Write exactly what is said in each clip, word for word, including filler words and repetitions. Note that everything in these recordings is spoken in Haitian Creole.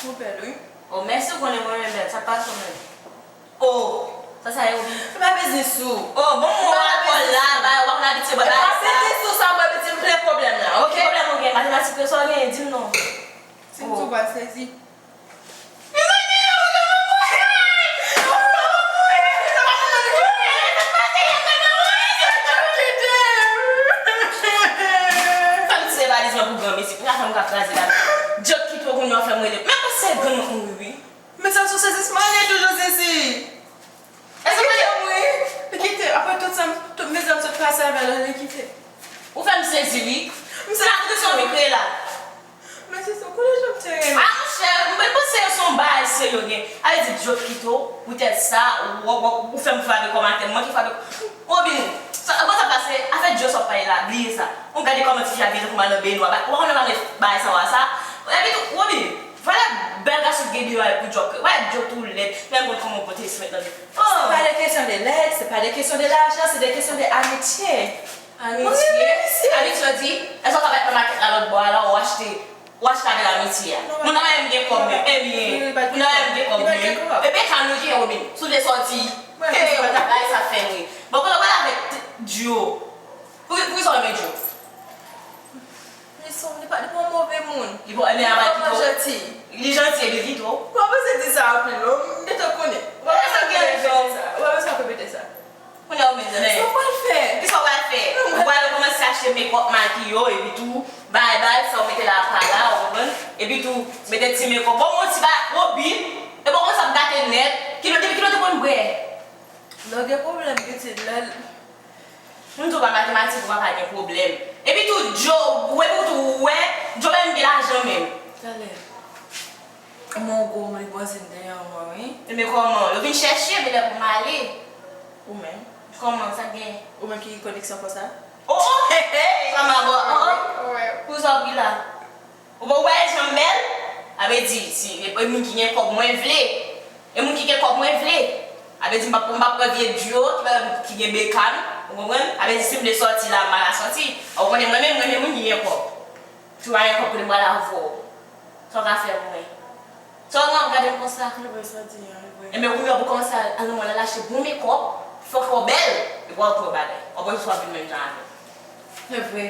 Ou bèl, wi. Oh, mèsi, ou konnen mwen renmen bèl. Sa k pase w menm? Oh, sa sa ye, Roby? Se pa biznis ou. Oh, bon, mwen wè alkòl la, ba, ou pa konn abitye bwè bagay sa. Se pa biznis ou sa, mwen piti, m plen pwoblèm la, oke? Ki pwoblèm ou gen? Matematik yo, sa w genyen, di m non. Si m di w pral sezi. Mezanmi, ou gen yon mouye! Ou gen yon mouye! Sa m tire valiz mwen pou granmesi, pou sa fè m ka kraze la. Djòk kite w kounye a fè m rele. Men mwen se grann mwen mouri, wi. Men sa sou sezisman, li toujou sezi. Li kite m, wi. Li kite. Apre tout sa, tout mizè m sot pase avè l, li kite. Ou fè m sezi, wi. M sezi. Sa tout sa w vin kreye la. Men se sa, konnen jan m te renmen. Ah, monchè, mwen panse yo se yon bagay serye w gen. A vle di, Djòk kite w, poutèt sa, ou, ou, ou, ou fè m frape kòm atè, mwen ki frape. Robin, sa, bon, sa pase, afè Djòk sa w ap pale la, bliye sa. Ou gade kòman tifi a byen tankou madan Benwa, ba, ou pa konnen madan bagay sa w a sa. Epi tou, Robin, valè bèl gason ki gen deyò a pou Djòk. Wè, Djòk tou lèd, men mwen kòman w pote respè nan li. Oh! C'est pas des questions de laid, c'est pas des questions de l'argent, c'est des questions de amitié. Amitye. Wi, wi, wi. Amitye di, èske w ka bat nan makèt la lòt bò a la, ou achte, ou achte avè l amitye a? Non, moun nan menm gen kòb menm. Ebyen, moun nan menm gen kòb menm. Ebyen, kan nou gen Robin, sou vle sòti. Hey, ou ta bay sa fè vre. Bon, kote w pral avèk Djo? Pou, pou kisa w renmen Djo? Li son, li pa, li pa yon move moun. Li pa, ebyen, li pa yon janti. Li janti epi li kite w. Ou pa bezwen di sa anpil, non. M gentan konnen. Ou pa bezwen repete sa. Ou pa bezwen repete sa. Kounye a ou menm, men. Sa w pral fè? Kisa w pral fè? Ou pral kòmanse achte makeup, makiye w, epi tou, bay, bay, sa w mete la pa la, ou konprann? Epi tou, mete ti makeup. Bon, yon ti ba, Robin, epi w konn sa ap gate nèt. Kilè w te, kilè w te konn bwè? Lè w gen pwoblèm, pitit, lè. M di w pa matematik, ou pa, pa gen pwoblèm. Epi tou, Djo, ou epi tou, ou wè, Djo pa menm gen lajan menm. Talè. Mwen gwo moun li bwazin dèyè mwen, wi. Ebyen kòman? Yo vin chèche, men lè pou m ale. Ou menm? Kòman, sa k gen? Ou menm ki koneksyon konsa? Oh, oh! Hey, hey! Sa m ap, oh, oh! Wi, wi. Pou sa w ri la. Ou pa wè jan m bèl? A vle di, si, e, e moun ki gen kòb mwen vle. E moun ki gen kòb mwen vle. A vle di, m p ap, m p ap pran vye Djo ki pa, ki gen bekan, ou konprann? A vle di, si m vle sòti la, m pa ka sòti. Ou konnen mwen menm, mwen menm moun ki gen kòb. Si w pa gen kòb, kote m pral avè w? Sa w ka fè pou mwen? Sa w nan gade m konsa? Li vre sa w di an, li vre. Enben, kounye a pou kòmanse al, al nan mòl la, al achte bon makeup, fè w fè w bèl, epi w al pran bagay. W ap wè si w ap vin menm jan avè m. Li vre.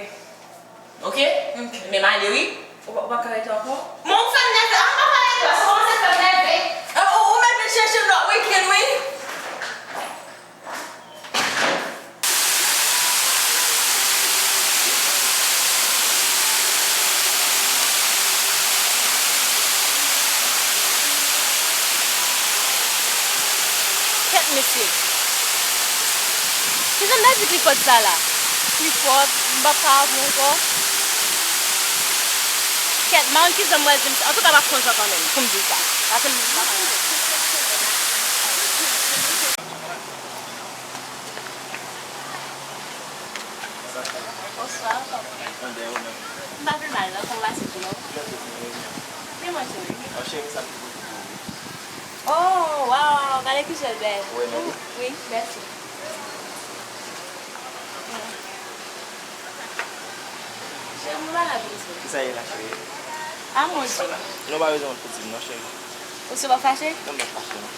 Oke? Oke. Enben, m ale, wi. Ou pa, ou pa ka rete ankò? Bon, ou fè m nève. Ah, m pa ka rete, paske w kòmanse fè m nève. Ah, ou, ou mèt vin chèche m lòt weekend, wi. Kèt mesye. Kijan m ta di Clifford sa la? Clifford, m p ap ka avè w ankò. Kèt, m pa konn kijan m pral di l sa. Antouka, m ap pran jan kanmenm pou m di l sa. Paske m pa konn. Bonswa, kòman w ye? Mwen byen, ou menm? M pa pi mal, non, kòman w pase jounen w? Trè byen, mwen byen. Byen, mwen tou, wi. An cheri, sa m te pote pou ou. Oh, waw, gade kijan l bèl. Ou renmen li? Wi, mèsi. Cheri, m pa la pou di w. Kisa ye la, cheri? A, mon Dye. Non, pa bezwen pou di m non, cheri. Ou si w ap fache? Non, m p ap fache, non.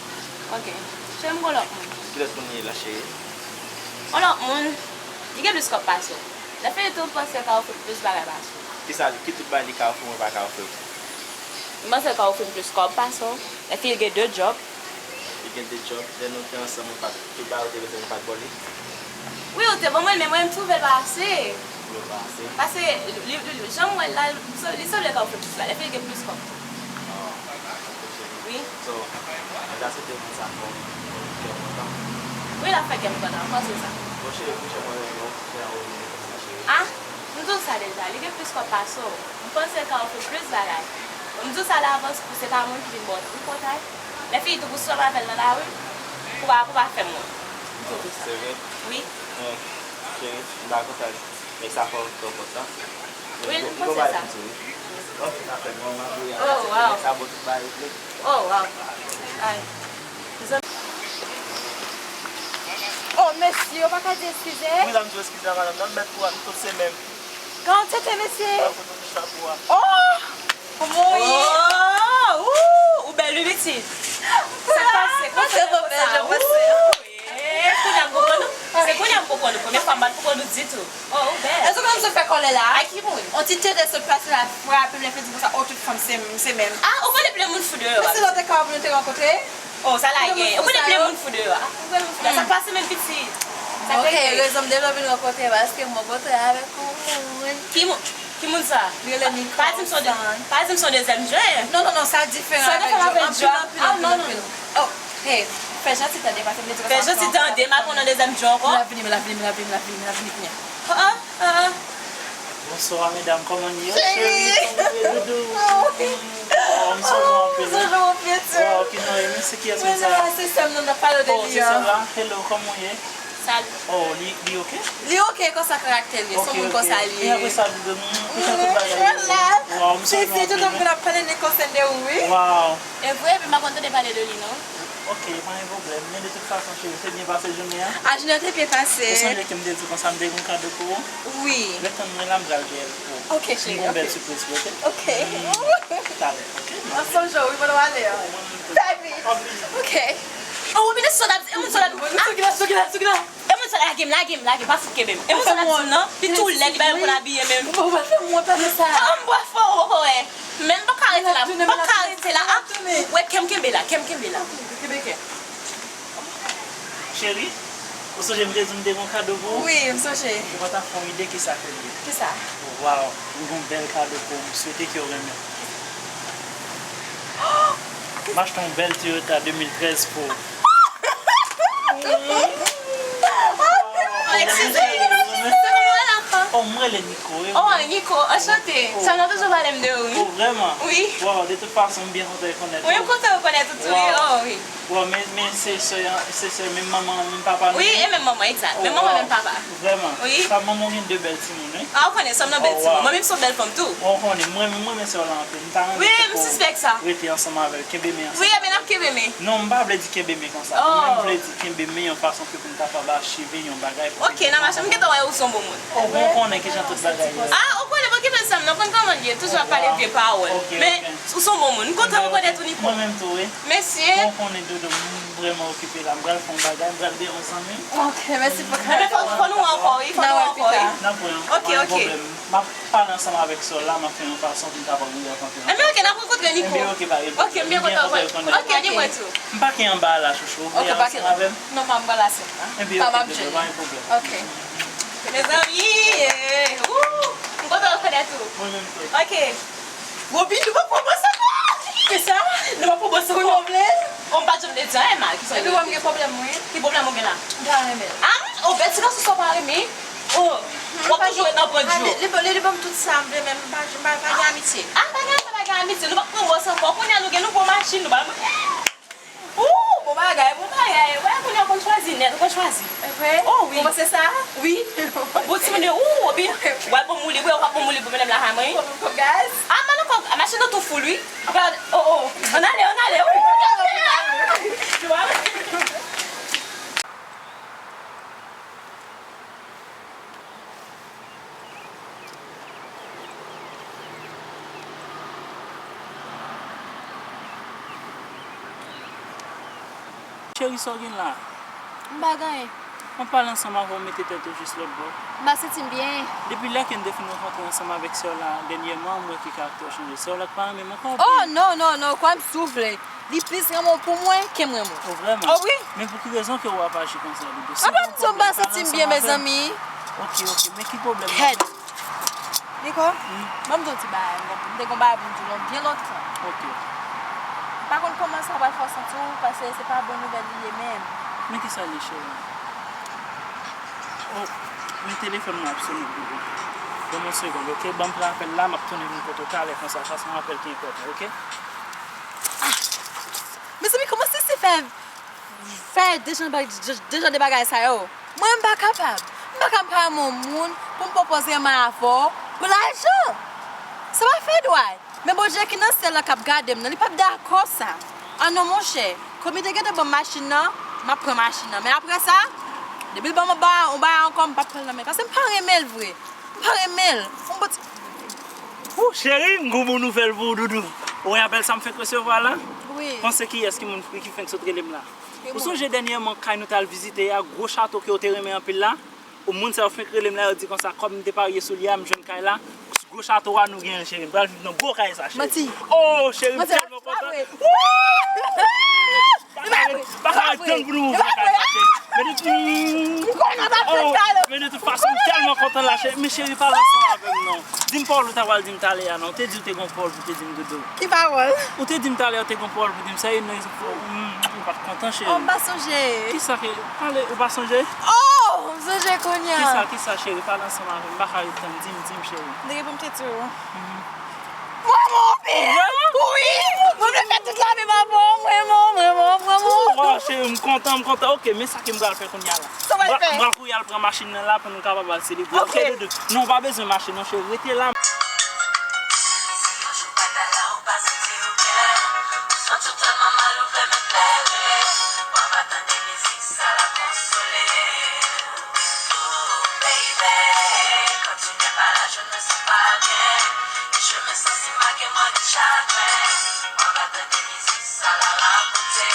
Oke. Cheri, m gon lòt moun. Ki lòt moun li ye la, cheri? Yon lòt moun, li gen plis kòb pase w. Lè fini tou, m panse l ka ofri plis bagay pase w. Kisa, ki tout bagay li ka ofri, mwen pa ka ofri? M panse l ka ofri m plis kòb pase w. Lè fini l gen de djòb. Li gen de djòb. Lè nou te ansanm, ou pa t, tout bagay ou te bezwen, ou pa t ba li? Wi, ou te ban mwen l, men mwen, m twouve l pa ase. Ou twouve l pa ase? Paske li, li, li, jan m wè l la, li sanble ka ofri plis bagay. Lè fini l gen plis kòb tou. Ah, ok, cheri. Wi. So, mwen ta swete moun sa fè w kè kontan. Wi, l ap fè kè m kontan, m panse sa. Bon, cheri, pwochèn mwen renmen w, fè yon oubli konsa, cheri. Ah, m di w sa deja, li gen plis kòb pase w. M panse l ka ofri plis bagay. Bon, m di w sa davans pou se pa moun ki vin ba w tripotay. Lè fini tou pou sòm avè l nan lari, pou pa, pou pa fè m wont. M di w tou sa. Se vre? Wi. Men, cheri, m pa kontan. Nèg sa fè w twò kontan. Wi, m panse sa. Bon, tout afè bon, m ap voye a. Oh, wow. Nèg sa bon tout bagay regle. Oh, wow. Ay. Oh, mesye, ou pa ka di eskize? Wi, la, m di w eskize a, madanm, nan m mèt kou a, m tout se menm. Kòman w tete, mesye? Sa foto ti chapo a. Oh! Mwen. Oh! Wou! Sa k pase? Kòman w fè konsa? Wouy! Eh, kounye a m konprann ou. Se kounye a m konprann ou. Premye fwa m pa t konprann ou ditou. Oh, ou bèl. Èske w konn sa w fè kòlè la? Ay, ki moun? On ti tete sot pase la frape m, lè fè di konsa, oh, tout fanm se, se menm. Ah, ou konnen plen moun fou deyò a. Se lòt ekap nou te rankontre. Oh, sa la gen. Ou konnen plen moun fou deyò a. Ou konnen moun fou deyò a. Sa k pase menm pitit? Sa k pase? Ok, rezon m te vle vin rankontre paske m rankontre avèk yon moun. Ki moun? Ki moun sa? Li rele Nicole. Pa di m se yon de-, pa di m se yon dezyèm John. Non, non, non, sa diferan avèk John. Sa diferan avèk John? Anpil, anpil, anpil, anpil. Oh, hey, fè janti tande, paske m te di konsa. Fè janti tande, m ap pran yon dezyèm John ankò. L ap vini, l ap vini, l ap vini, l ap vini, l ap vini kounye a. Ah, ah, ah. Bonswa, medam, kòman n ye? Cheri! Cheri, kòman w ye, doudou? Oh, m sonje w anpil, wi. M sonje w anpil tou. Waw, ki jan w ye? Men se kiyès moun sa? Mwen la, se sè m nan, n ap pale de li an. Oh, se sè w la? Hello, kòman w ye? Salut. Oh, li, li oke? Li oke, konsa karaktè l ye, se yon moun konsa li ye. Ok, ok. E apre sa, doudou, m, m kontan tout bagay yo. Mwen la. Waw, m sonje w anpil, wi. Tout moun ap pale de konsèn de ou, wi. Waw. E vre, epi m pa konn tande pale de li, non. Ok, pa gen pwoblèm. Men de tout fason, cheri, w te byen pase jounen an? A, jounen an te byen pase. Ou sonje ke m te di w konsa m te gen yon kado pou ou? Wi. Ret tann mwen la, m pral dèyè l pou ou. Ok, cheri, ok. M gen yon bèl sipriz pou ou, ok? Ok. Mm, talè, ok? M ap sonje w, wi, pandan w ale a. Mwen menm tou. Baby. Ok. Oh, Robine, sòt ap, e moun sòt ap. Sou ki la, sou ki la, sou ki la? E moun sa, lage m, lage m, lage m, pa fout kenbe m. E moun sa, la di m nan, li tou lèd, li pa menm konn abiye menm. Ou pa fè m wont avè sa. Ah, m bwè fò, ou pa wè. Men m pa ka rete la, m pa ka rete la. Ah, ou wè, kè m kenbe la, kè m kenbe la. Kenbe kè. Cheri, ou sonje m te di w m te gen yon kado pou ou? Wi, m sonje. Ou pa ta fè yon ide kisa ke l ye. Kisa? Waw, m gen yon bèl kado pou ou, m swete ke w renmen. M achte yon bèl Toyota de mil trèz pou ou. Eskize, se kòman w rele ankò? Oh, mwen rele Nico, wi. Oh, Nico, anchante. Oh. Sa nou toujou pale m de ou, wi. Oh, vrèman? Wi. Waw, de tout fason, m byen kontan rekonèt ou. Wi, m kontan rekonèt ou tou, wi. Waw. Oh, wi. Waw, men, men se sè, se sè menm manman, menm papa nou, wi, wi. E menm manman, egzat. Menm manman, menm papa. Oh, waw. Vrèman. Wi. Sa manman w gen de bèl timoun, wi. Ah, ou konnen, sa m nan bèl timoun. Oh, waw. Mwen menm se yon bèl fanm tou. Ou konnen, mwen, mwen renmen sè w la anpil. M ta renmen ke pou w rete ansanm avè l, kenbe men ansanm. Wi, men n ap kenbe men. Non, m pa vle di kenbe men konsa. Oh. Mwen, m vle di kenbe men yon fason ke pou n kapab achive yon bagay pou... Ok, n a mache. M gentan wè ou se yon bon moun. Oh, bon, ou konnen kijan tout bagay ye. Ah, ou konnen, bon, kenbe sa m nan, konn kòman l ye, toujou ap pale vye pawòl. Oh, waw. Ok, ok. Men, ou se yon bon moun. M kontan rekonèt ou, Nico. Mwen menm tou, wi. Mèsi. Bon, ou konnen, doudou, m vrèman okipe la. M pral fè yon bagay, m pral dèyè yon zanmi m. Ok, mèsi pou... Ebyen, fò, fò nou wè ankò, wi, fò nou wè ankò, wi. N a wè pita. N a wè, pa gen pwoblèm. Ok, ok. M ap pale ansanm avèk sè w la, m ap fè yon fason pou n kapab rive rankontre ankò. Ebyen, ok, n ap rankontre, Nico. Ebyen, ok, pa gen pwoblèm. Ok, m byen kontan wè. Ok, ni mwen tou. M pake anba a la, chouchou. Ok, pake. Ou vle ansanm avè m? Non, m ap pral asèm la. Ebyen, ok, pa gen pwoblèm. Ok. Mezanmi, eh, wou, m kontan rekonèt ou. Mwen menm tou. Ok. Robin, nou pa pran bòs ankò! Kisa? Nou pa pran bòs ankò? Ou vle? Oh, m pa t janm vle di anyen mal, kisa w vle? Epi wè m gen pwoblèm, wi. Ki pwoblèm ou gen la? M pa renmen l. Ah, oh, bèl ti gason sa w pa renmen? Oh, w ap toujou ret nan pran djòl. Li, li, li ban m tout sa m vle, men m pa, m pa, pa gen amitye. Ah, pa gen, pa gen amitye. Nou pa pran bòs ankò. Kounye a nou gen nouvo machin, nou pa... Ooh, bon bagay, bon bagay. Wè, kounye a w konn chwazi nèt, ou konn chwazi. E vre? Oh, wi. Ou panse sa? Wi. Bon timoun yo, ooh, obi. W ap bon mouli, wi, w ap bon mouli pou medam la, ha, mwen. Kòm, kòm gaz. Ah, man, non, kòm, machin nan tou full, wi. Gad, oh, oh. Ann ale, ann ale, wi. Cheri, sa w gen la? M pa gen anyen. M ap pale ansanm avè w, mete tèt ou jis lòt bò. M pa santi m byen. Depi lè ke n te fin rankontre ansanm avèk sè w la dènyèman, m wè ke karaktè w chanje. Sè w la pa renmen m ankò. Oh, non, non, non, kwè m si w vle. Li plis renmen w pou mwen ke m renmen w. Oh, vrèman? Oh, wi. Men pou ki rezon ke w ap aji konsa, Doudou? Apa m di w m pa santi m byen, mezanmi? Ok, ok. Men ki pwoblèm nan? Kèt. Niko, ban m di w ti bagay ankò. M te gon bagay pou m di w byen lontan. Ok. M pa konn kòman sa pral fè w santi w, paske se pa bon nouvèl li ye menm. Men ki sa l ye, cheri? Oh, men telefòn mwen ap sonnen, Doudou. Ban m yon segond, ok? Ban m pran apèl la, m ap tounen vin kote w talè konsa. Sa se yon apèl ki enpòtan, ok? Ah! Mezanmi, kòman se se fè, fè de jan, de, de jan de bagay sa yo? Mwen, m pa kapab. M pa kapab pa renmen yon moun pou m pwopoze renmen avè w pou lajan. Sa pa fè dwat. Men Bondye ki nan syèl la k ap gade m nan, li p ap dakò sa. Ah non, monchè, kòm li te gentan ban m machin nan, m ap pran machin nan. Men apre sa, depi l ban m yon ba-, yon bagay ankò, m p ap pran l nan men l, paske m pa renmen l vre. M pa renmen l. Yon bon ti... Wou, cheri, m gon bon nouvèl pou ou, Doudou. Ou wè apèl sa m fenk resevwa la? Wi. Panse kiyès ki moun ki fenk sot rele m la? Ou sonje dènyèman kay nou t al vizite a, gwo chato ke w te renmen anpil la? Ou moun sa yo fenk rele m la, yo di konsa, kòm m te parye sou li a, m jwenn kay la. Gwo chato a nou genyen, cheri. M pral viv nan gwo kay sa, cheri. Manti. Oh, cheri, m tèlman kontan. Manti, pa vre. Wouy! Pa ka ret, pa ka ret tann pou nou ouvri kay sa, cheri. Men de tout, oh, men de tout fason, m tèlman kontan la, cheri. Men cheri, pale ansanm avè m non. Di m pawòl ou ta pral di m talè a non. Ou te di ou te gon pawòl pou te di m, doudou. Ki pawòl? Ou te di m talè ou te gon pawòl pou di m, sa e nan rezon pou ou, ou pa t kontan, cheri. Oh, m pa sonje. Kisa ke, pale, ou pa sonje? Oh, m sonje kounye a. Kisa, kisa, cheri? Pale ansanm avè m. M pa ka ret tann. Di m, di m, cheri. M te gen pou m te di w. Mwen renmen w anpil. Wi. Mwen vle fè tout lavi m avè w. Mwen renmen w, mwen renmen w, mwen renmen w. Oh, cheri, m kontan, m kontan. Ok, men sa ke m pral fè kounye a la. Sa w pral fè? M pral kouri al pran machin nan la pou nou kapab al selebre. Ok. Ok, doudou. Non, ou pa bezwen mache non, cheri. Rete la. Si yon jou pa ta la, ou pa santi ou byen. Ou santi w tèlman mal, ou vle menm plere. W ap tande mizik sa la konsole. Ooh, baby, quand tu n'es pas là, je me sens pas bien. Et je me sens si mal que moi de chagrin. W ap tande mizik sa la rakonte.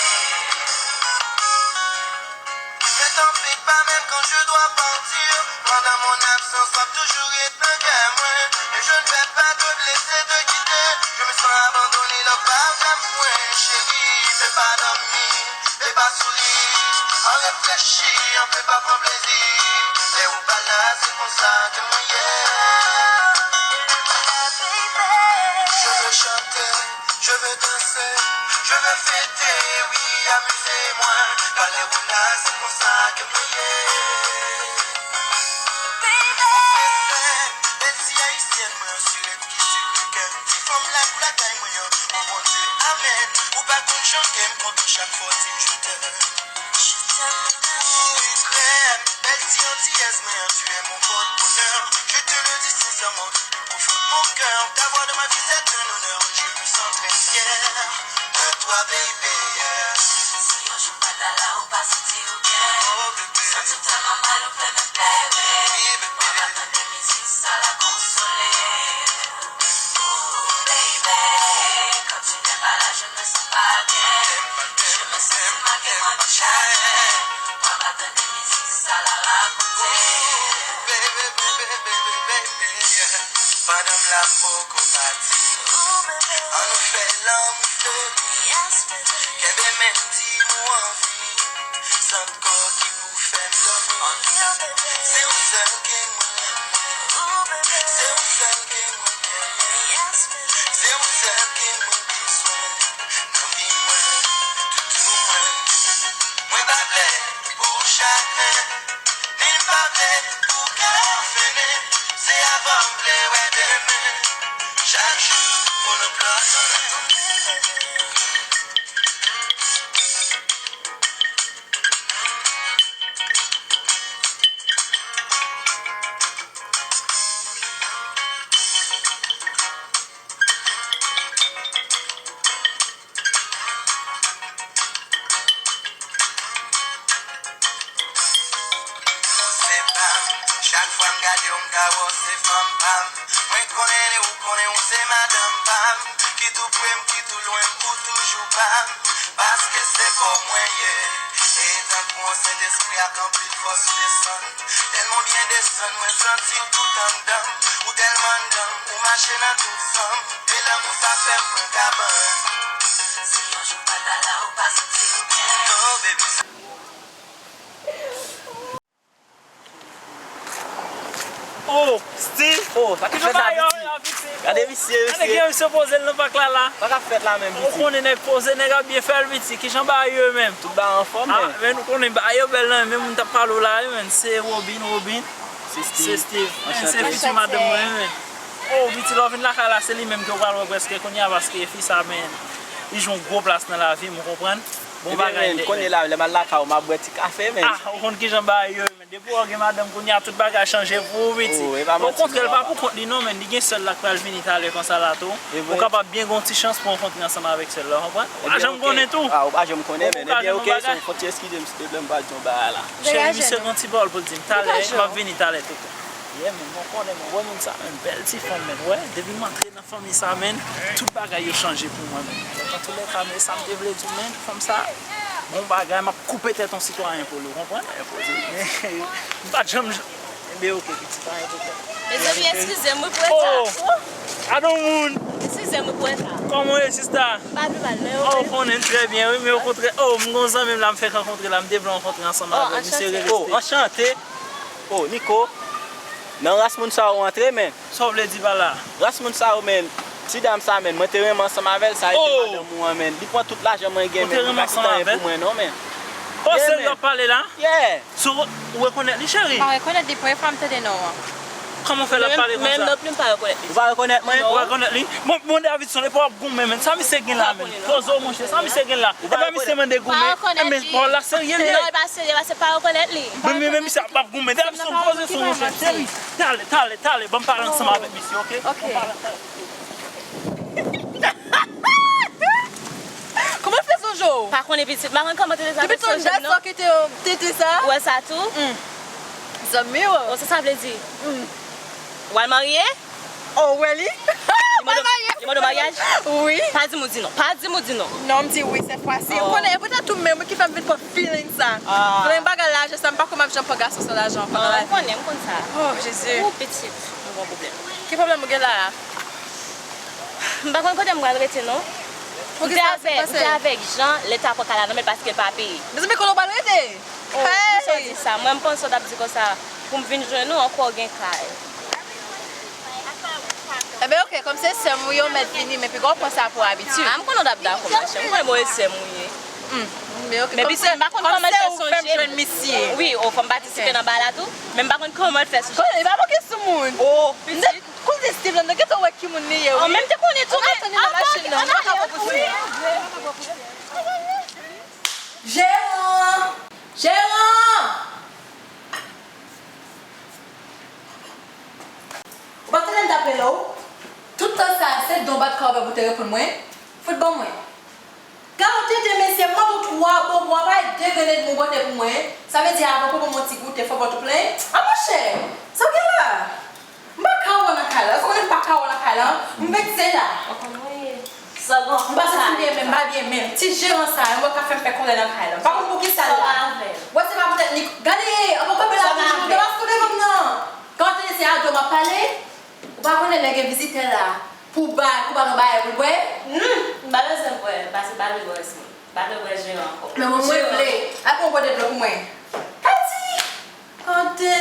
Ne t'en fais pas, même quand je dois partir. Pendant mon absence, w ap toujou ret nan kè mwen. Et je ne vais pas te blesser, te quitter. Je me sens abandonné, lè w pa la mwen. Chérie, fais pas dormir, fais pas sourire. An reflechi, an fè pa pran plezi. Lè ou pa la, se konsa ke mwen ye. Je veux chanter. Je veux danser, je veux fêter, oui, amusez-moi. Pale ou la, se konsa ke m ye. Baby. Bèl ti ayisyèn mwen an, sirèt ki sikre kè m. Ti fanm la pou lakay mwen an, o Bondye, amèn. Ou pa konn jan ke m kontan chak fwa w di m je t'aime. Ooh, crème, belle si antillaise, mais tu es mon porte-bonheur. Je te le dis sincèrement, du profond de mon cœur, t'avoir dans ma vie, c'est un honneur. Je me sens très fier de toi, baby, yeah. Si yon jou pa ta la, ou pa santi ou byen. Oh, bébé. Santi w tèlman mal, ou fè m plere. Oui, bébé. Mwen pa tande mizik sa la konsole. Ooh, baby, quand tu n'es pas là, je me sens pas bien. Je me sens si mal que moi de chagrin. Mwen pa tande mizik sa la rakonte. Baby, baby, baby, baby, yeah. Pandan m la m poko pati. Ooh, baby. Ann nou fè lanmou fleuri. Yes, baby. Kenbe men m, di m ou anvi. Sant kò ki pou fè m dòmi. Se ou sèl ke mwen renmen. Se ou sèl ke mwen renmen. Se ou sèl ke mwen bezwen. Nan vi mwen, toutou mwen. Mwen pa vle pou chagren. Ni m pa vle pou kè w fennen. Se avan m vle wè demen. Chak jou pou nou plore. Se pa m. Chak fwa m gade w, m ka wè w se fanm pa m. Mwen konnen ou konnen ou se madanm pa m. Kit ou pre m, kit ou lwen m, ou toujou pa m. Paske se pa w mwen ye. E tankou yon Sentespri ak anpil fòs ou desann. Tèlman w byen desann, mwen santi w tout anndan m. Ou tèlman anndan m, ou mache nan tout san m. E lanmou sa fè m pran kabann. Si yon jou pa ta la, ou pa santi w byen. Non, baby, sa Oh, Steve! Oh, sa k ap fèt la, piti? Gade visye, visye. Gade ki jan misye poze l nan pak la, la. Sa k ap fèt la menm, piti? Ou konnen nèg poze, nèg ap byen fè l, piti. Ki jan bagay yo ye menm? Tout bagay anfòm, men. Men nou konnen bagay yo bèl nan men moun t ap pale w la, wi, men. Se Robin, Robin. Se Steve. Se Steve. Men se fiti madanm mwen, men. Oh, piti, lè w vin lakay la, se li menm ke w pral wè prèske kounye a, paske fi sa, men, li jwe yon gwo plas nan lavi m, ou konprann? Bon bagay, men, kounye la, lè m al lakay ou, m ap bwè ti kafe, men. Ah, ou konn ki jan bagay yo ye, men. Depi w gen madanm kounye a, tout bagay chanje pou ou, piti. Okontrè, l pa pou kont li non, men li gen sè l la k pral vini talè konsa la tou. Ou kapab byen gen yon ti chans pou w rankontre ansanm avèk sè l la, w konprann? Ou pa janm konnen tou. Ah, ou pa janm konnen, men. Ebyen, oke, so, fò w ti eskize m, silteplè, m pral di yon bagay la. Cheri, misye gen yon ti pawòl pou l di m. Talè, m ap vini talè, toutou. Yeah, men mwen konnen, mwen wè moun sa, men bèl ti fanm, men wè, depi m antre nan fanmi sa, men tout bagay yo chanje pou mwen, men. Donk, antoulèka, men sa m te vle di w, men fanm sa, bon bagay, m ap koupe tèt yon sitwayen pou li, w konprann? Enpoze. M pa t janm, men oke, pitit, pa gen pwoblèm. Mezanmi, eskize m wi pou reta. Oh! Adon moun! Eskize m wi pou reta. Kòman w ye, sista? M pa pi mal, men ou konnen m trè byen, wi, men okontrè, oh, m gon zanmi m la, m fèk rankontre la, m te vle rankontre ansanm avè l, misye rele. Oh, anchante! Oh, Nico, nan ras moun sa yo antre, men. Sa w vle di pa la? Ras moun sa yo, men. Ti dam sa, men, mwen te renmen ansanm avè l, sa e te madanm ou an, men. Li pran tout lajan mwen gen, men, li pa kite anyen pou mwen, non, men. Oh, se li w ap pale la? Yeah. So, ou rekonèt li, cheri? M pa rekonèt li, premye fwa m tande non an. Kòman w fè l ap pale konsa? Menm non pli, m pa rekonèt li. Ou pa rekonèt mwen? Ou pa rekonèt li? Bon, bon, Davidson, epa w ap goumen, men. Sa misye gen la, men? Poze w, monchè, sa misye gen la? Epa misye mande goumen? Enben, bon, la serye l ye. Non, li pa serye, paske m pa rekonèt li. Men, men, men misye ap goumen. Davidson, poze sou, monchè. Cheri, tale, tale, tale. Ban m pale ansanm avèk misye, oke? Oke. Kòman l fè sonje w? Pa konnen pitit, m pa konn kòman te desann sou jèn non. Depi tan sa w kite tete sa? Ou wè sa tou? Zanmi w. Oh, sa sa vle di? W al marye? Oh, w wè li? Li mande w maryaj? Wi. Pa di m ou di non. Pa di m ou di non. Non, m di wi sèt fwa si. Ou konnen, e poutèt ou menm ki fè m vin pran feeling sa. Lè m bagay lajan sa, m pa kwè m ap janm pran gason san lajan ankò nan lavi. M konnen, m konn sa. Oh, Jezi. Ou pitit, m gon pwoblèm. Ki pwoblèm ou gen la a? M pa konn kote m pral rete non. M te avèk, m te avèk Jean, lè l ta pran kay la nan men l paske l pa peye. Mezanmi, kote w pral rete? Oh, poukisa w di sa? Mwen, m panse w t ap di konsa, pou m vin jwenn ou ankò gen kay. Enben, oke, kòm se sè m ou ye, w mèt vini, men piga w pran sa pou abitid. Ah, m konnen w t ap dakò, monchè. M konnen mwen se sè m ou ye. Hmm, men oke, men kòm se, m pa konn kòman l fè sonje m. Wi, o, fò m patisipe nan bagay la tou, men m pa konn kòman l fè sonje. Konnen, li pa manke sou moun. Oh, pitit. Kote Steve la, nou gentan wè ki moun li ye, wi. Oh, men m te konnen tou, men anba, anba, anba, anba. Jeran! Jeran! Ou pa tande m t ap rele w? Tout tan sa a, se don bat kòb ou te reponn mwen? Fout ban mwen. Gade yon tete mesye, m mande w twa bon mwa, pa de grenn edmi w pote pou mwen. Sa vle di avan pou ban m yon ti goute, fò w pote plen. A monchè, sa w gen la? M pa ka wè w nan kay la. Ou konnen m pa ka wè w nan kay la, m vekse la. M pa santi m byen menm, m pa byen menm. Ti jeran sa, yon bò ka fè m fè kòlè nan kay la. M pa konn poukisa l la. Wè se pa poutèt li. Gade, anvan kanpe la toujou, depaske w devan m nan. Kan w tande se ado m ap pale, ou pa konnen lè gen vizitè la, pou bay, pou ba nou bagay pou l bwè. Hmm, m pa bezwen bwè, paske m pa vle bwè sou. M pa vle bwè jeran ankò. Men mwen, mwen vle. Al pran yon gode dlo pou mwen. Tati! Gade,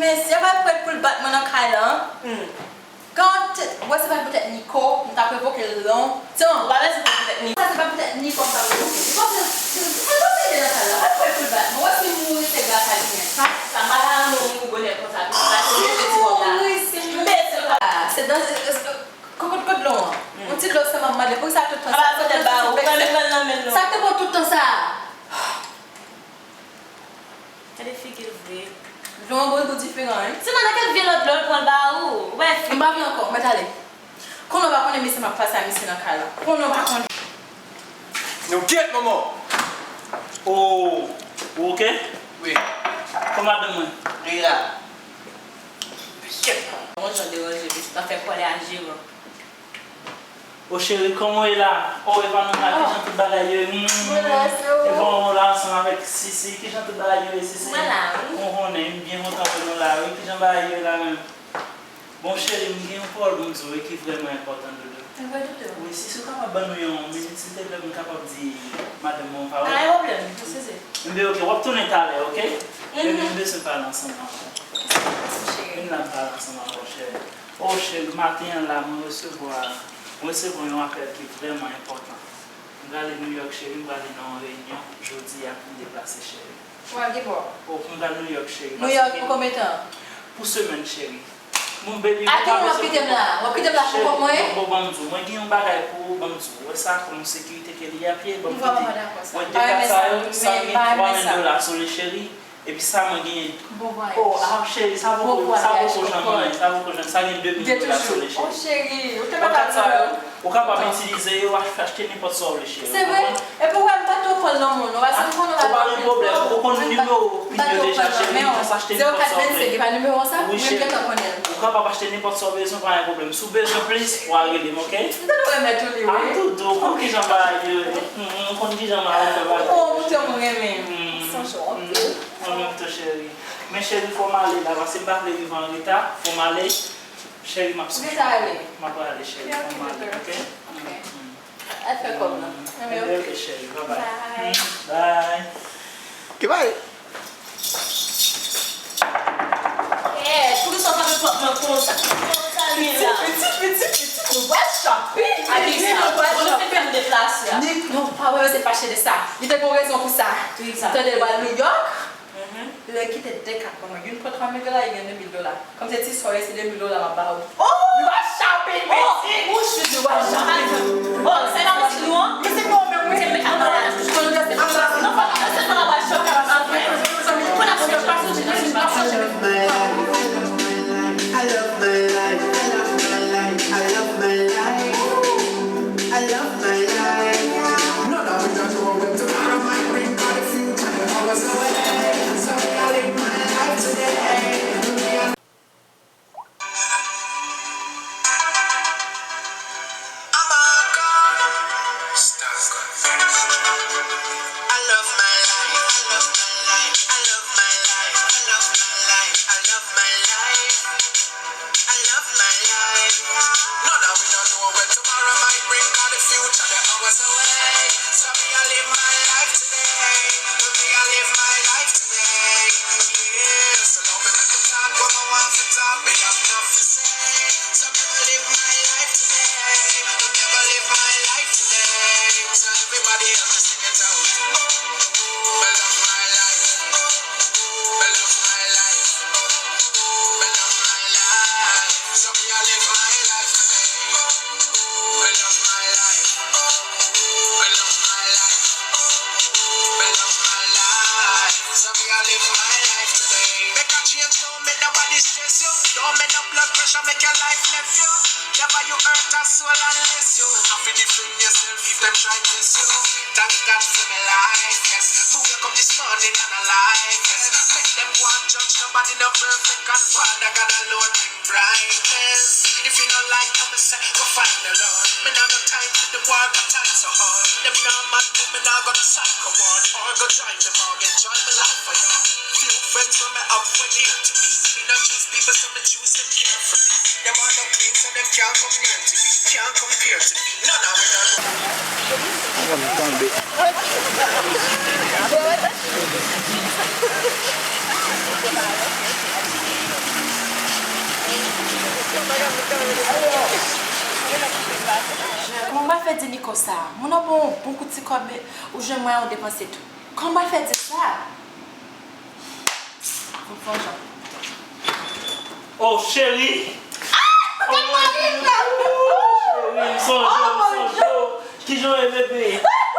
mesye, pa prèt pou l bat mwen nan kay la. Hmm. Gade, wè se pa poutèt Nico, m t ap revoke l lontan. Ou pa bezwen poutèt Nico. Sa se pa poutèt Nico m t ap revoke. Nico se, se, se pa pede nan kay la. Pa prèt pou l bat mwen. Wè si m mouri se gras a li menm. Sa, sa, m pa ta renmen w mouri bonè konsa. Pitit la se mete ti kòb la. Mouri se mete kòb la. Se dan, se, se, Kot, kot, kot dlo an? Hmm. Yon ti dlo sèlman m mande. Poukisa tout tan sa? Apa, poutèt ba ou, ou pa menm pran l nan men l non. Sa k te pran tout tan sa? Gade figi l vre. Dlo an gon gou diferan, wi. Se nan kèl vye lòt dlo l pran l ba ou? Ou wè fi. M pa vle ankò, mèt ale. Konnen w pa konnen mesye m ap pase a misye nan kay la. Konnen w pa konnen. Nou get, manman! Oh, ou oke? Wi. Kòman madanm mwen? Li la. Shit. Yon jan deranje, pitit la fè kòlè a jeran. O cheri, kòman w ye la? O, epa nou la, kijan tout bagay yo ye? Mm. Mwen la, se ou. Epa w la ansanm avèk Sisi, kijan tout bagay yo ye, Sisi? Mwen la, wi. Ou konnen, m byen kontan wè nou la, wi. Kijan bagay yo ye la menm? Bon, cheri, m gen yon pawòl pou m di w, wi, ki vrèman enpòtan, doudou. Wi, doudou. Wi, Sisi, ou kapab ban nou yon minit, silteplè, pou m kapab di madanm mwen yon pawòl? Pa gen pwoblèm, eskize. Enben, oke, w ap tounen talè, oke? Mhm. Enben, m bezwen pale ansanm avè w. Vin la, m pale ansanm avè w, cheri. O cheri, maten an la, mwen resevwa, mwen resevwa yon apèl ki vrèman enpòtan. M prale New York, cheri, m prale nan yon reyinyon jodi a pou m deplase, cheri. Ou al ki bò? O, pou m pral New York, cheri. New York pou konbyen tan? Pou semèn, cheri. Mon baby, a ki moman w ap kite m la? W ap kite m la pou kont mwen? Bon, bon, ban m di w, mwen gen yon bagay pou ou, ban m di w. Wè sa, kòm yon sekirite ke li ap ye, ban m kite. Mwen deplase sa yo, sa gen twa mil dola sou li, cheri. Epi sa mwen genyen. Bon vwayaj. O, a, cheri, sa poko, sa poko janm anyen, sa poko janm, sa gen de mil dola sou li, cheri. O, cheri, ou te mèt al New York. Ou kapab itilize yo, ach-, achte nenpòt sa w vle, cheri. Se vre? Epi w wè m pa t Kòl nan moun, ou pa konn ou pa gen pwoblèm. Ou konn nimewo pin yo deja, cheri. Ou ka achte nenpòt sa w vle. Wi, cheri. Ou kapab achte nenpòt sa w bezwen, pa gen pwoblèm. Si w bezwen plis, w a rele m, oke? M tande w renmen tou li, wi. A, tou dou, ou konn kijan bagay yo ye. M konn kijan m a fè bagay. Oh, montre m ou renmen. Mwen menm tou, cheri. Men cheri, fò m ale la, paske m pa vle rive an reta. Fò m ale. Cheri, m ap swiv ou. M ap ale, cheri. Fò m ale, oke? Al fè kòb la. Ebyen, oke, cheri. Bye bye. Bye. Bye. Ki bay? Eh, poukisa w pa met pòt mwen konsa? Konsa li la. Pitit, pitit, pitit, nou pral shopping. A kisa? Bon, nou te fè m deplase a. Nik, non, pa wè, se fache de sa. Li te gen rezon pou sa. Ki sa? Tande, l pral New York. Lè kite de kat ban mwen, youn pran twa mil dola, youn de mil dola. Kòm se ti sò w ye, se de mil dola m ap ba ou. Oh! Nou pral shopping, pitit! Ou chou di w pral shopping. Oh, se pa mizik nou an? Mizik nou an menm, wi. Se mwen k ap pale. Konn nou se pa mizik. Non, fò nou se fò n ap al shopping ansanm. Pou n ap shopping, pa sonje, pa sonje, pa sonje. I love my life, I love my life, I love my life, I love my life. I love my life. No, no, we don't know what tomorrow might bring, but the future, the hours away. So me, I live my life today. I'm a god. Star God. I love my life. I love my life. I love my life. I love my life. I love my life. No, no, we don't know what tomorrow might bring, 'cause the future, the hours away. So me, I live my life today. Me, I live my life today. Yeah, so long me make a talk what I want to talk. Me have nothing to say. So me, I live my life today. Me, I live my life today. So everybody help me sing it out. I love my life. I love my life. I love my life. So me, I live my life today. I love my life. I love my life. I love my life. So me, I live my life today. Make a change, don't make nobody stress you. Don't make no blood pressure make your life left you. Never you hurt a soul unless you have to defend yourself if them try test you. Thank God for my life, yes. Me wake up this morning and alive, yes. Make them go and judge, nobody no perfect, and Father God alone bring brightness. If you no like how me say, go find the Lord. Me nah no time for the war, got time so hard. Them nah mad me, me nah go no psycho ward. Or go join them or enjoy my life for you. Few friends when me have were dear to me. Me not trust people, so me choose them carefully. Dem heart nuh clean, so dem cyaan come near to me, cyaan compare to me. None a we nuh know. Mwen tonbe. Kòman m pral fè di Nico sa? Moun nan ban w bon kout ti kòb, men ou jwenn mwayen ou depanse tou. Kòman m pral fè di sa? Fò m fè yon jan. Oh, cheri! Ah! Ou te mari m la! Oh, cheri, m sonje w, m sonje w. Kijan w ye, bebe?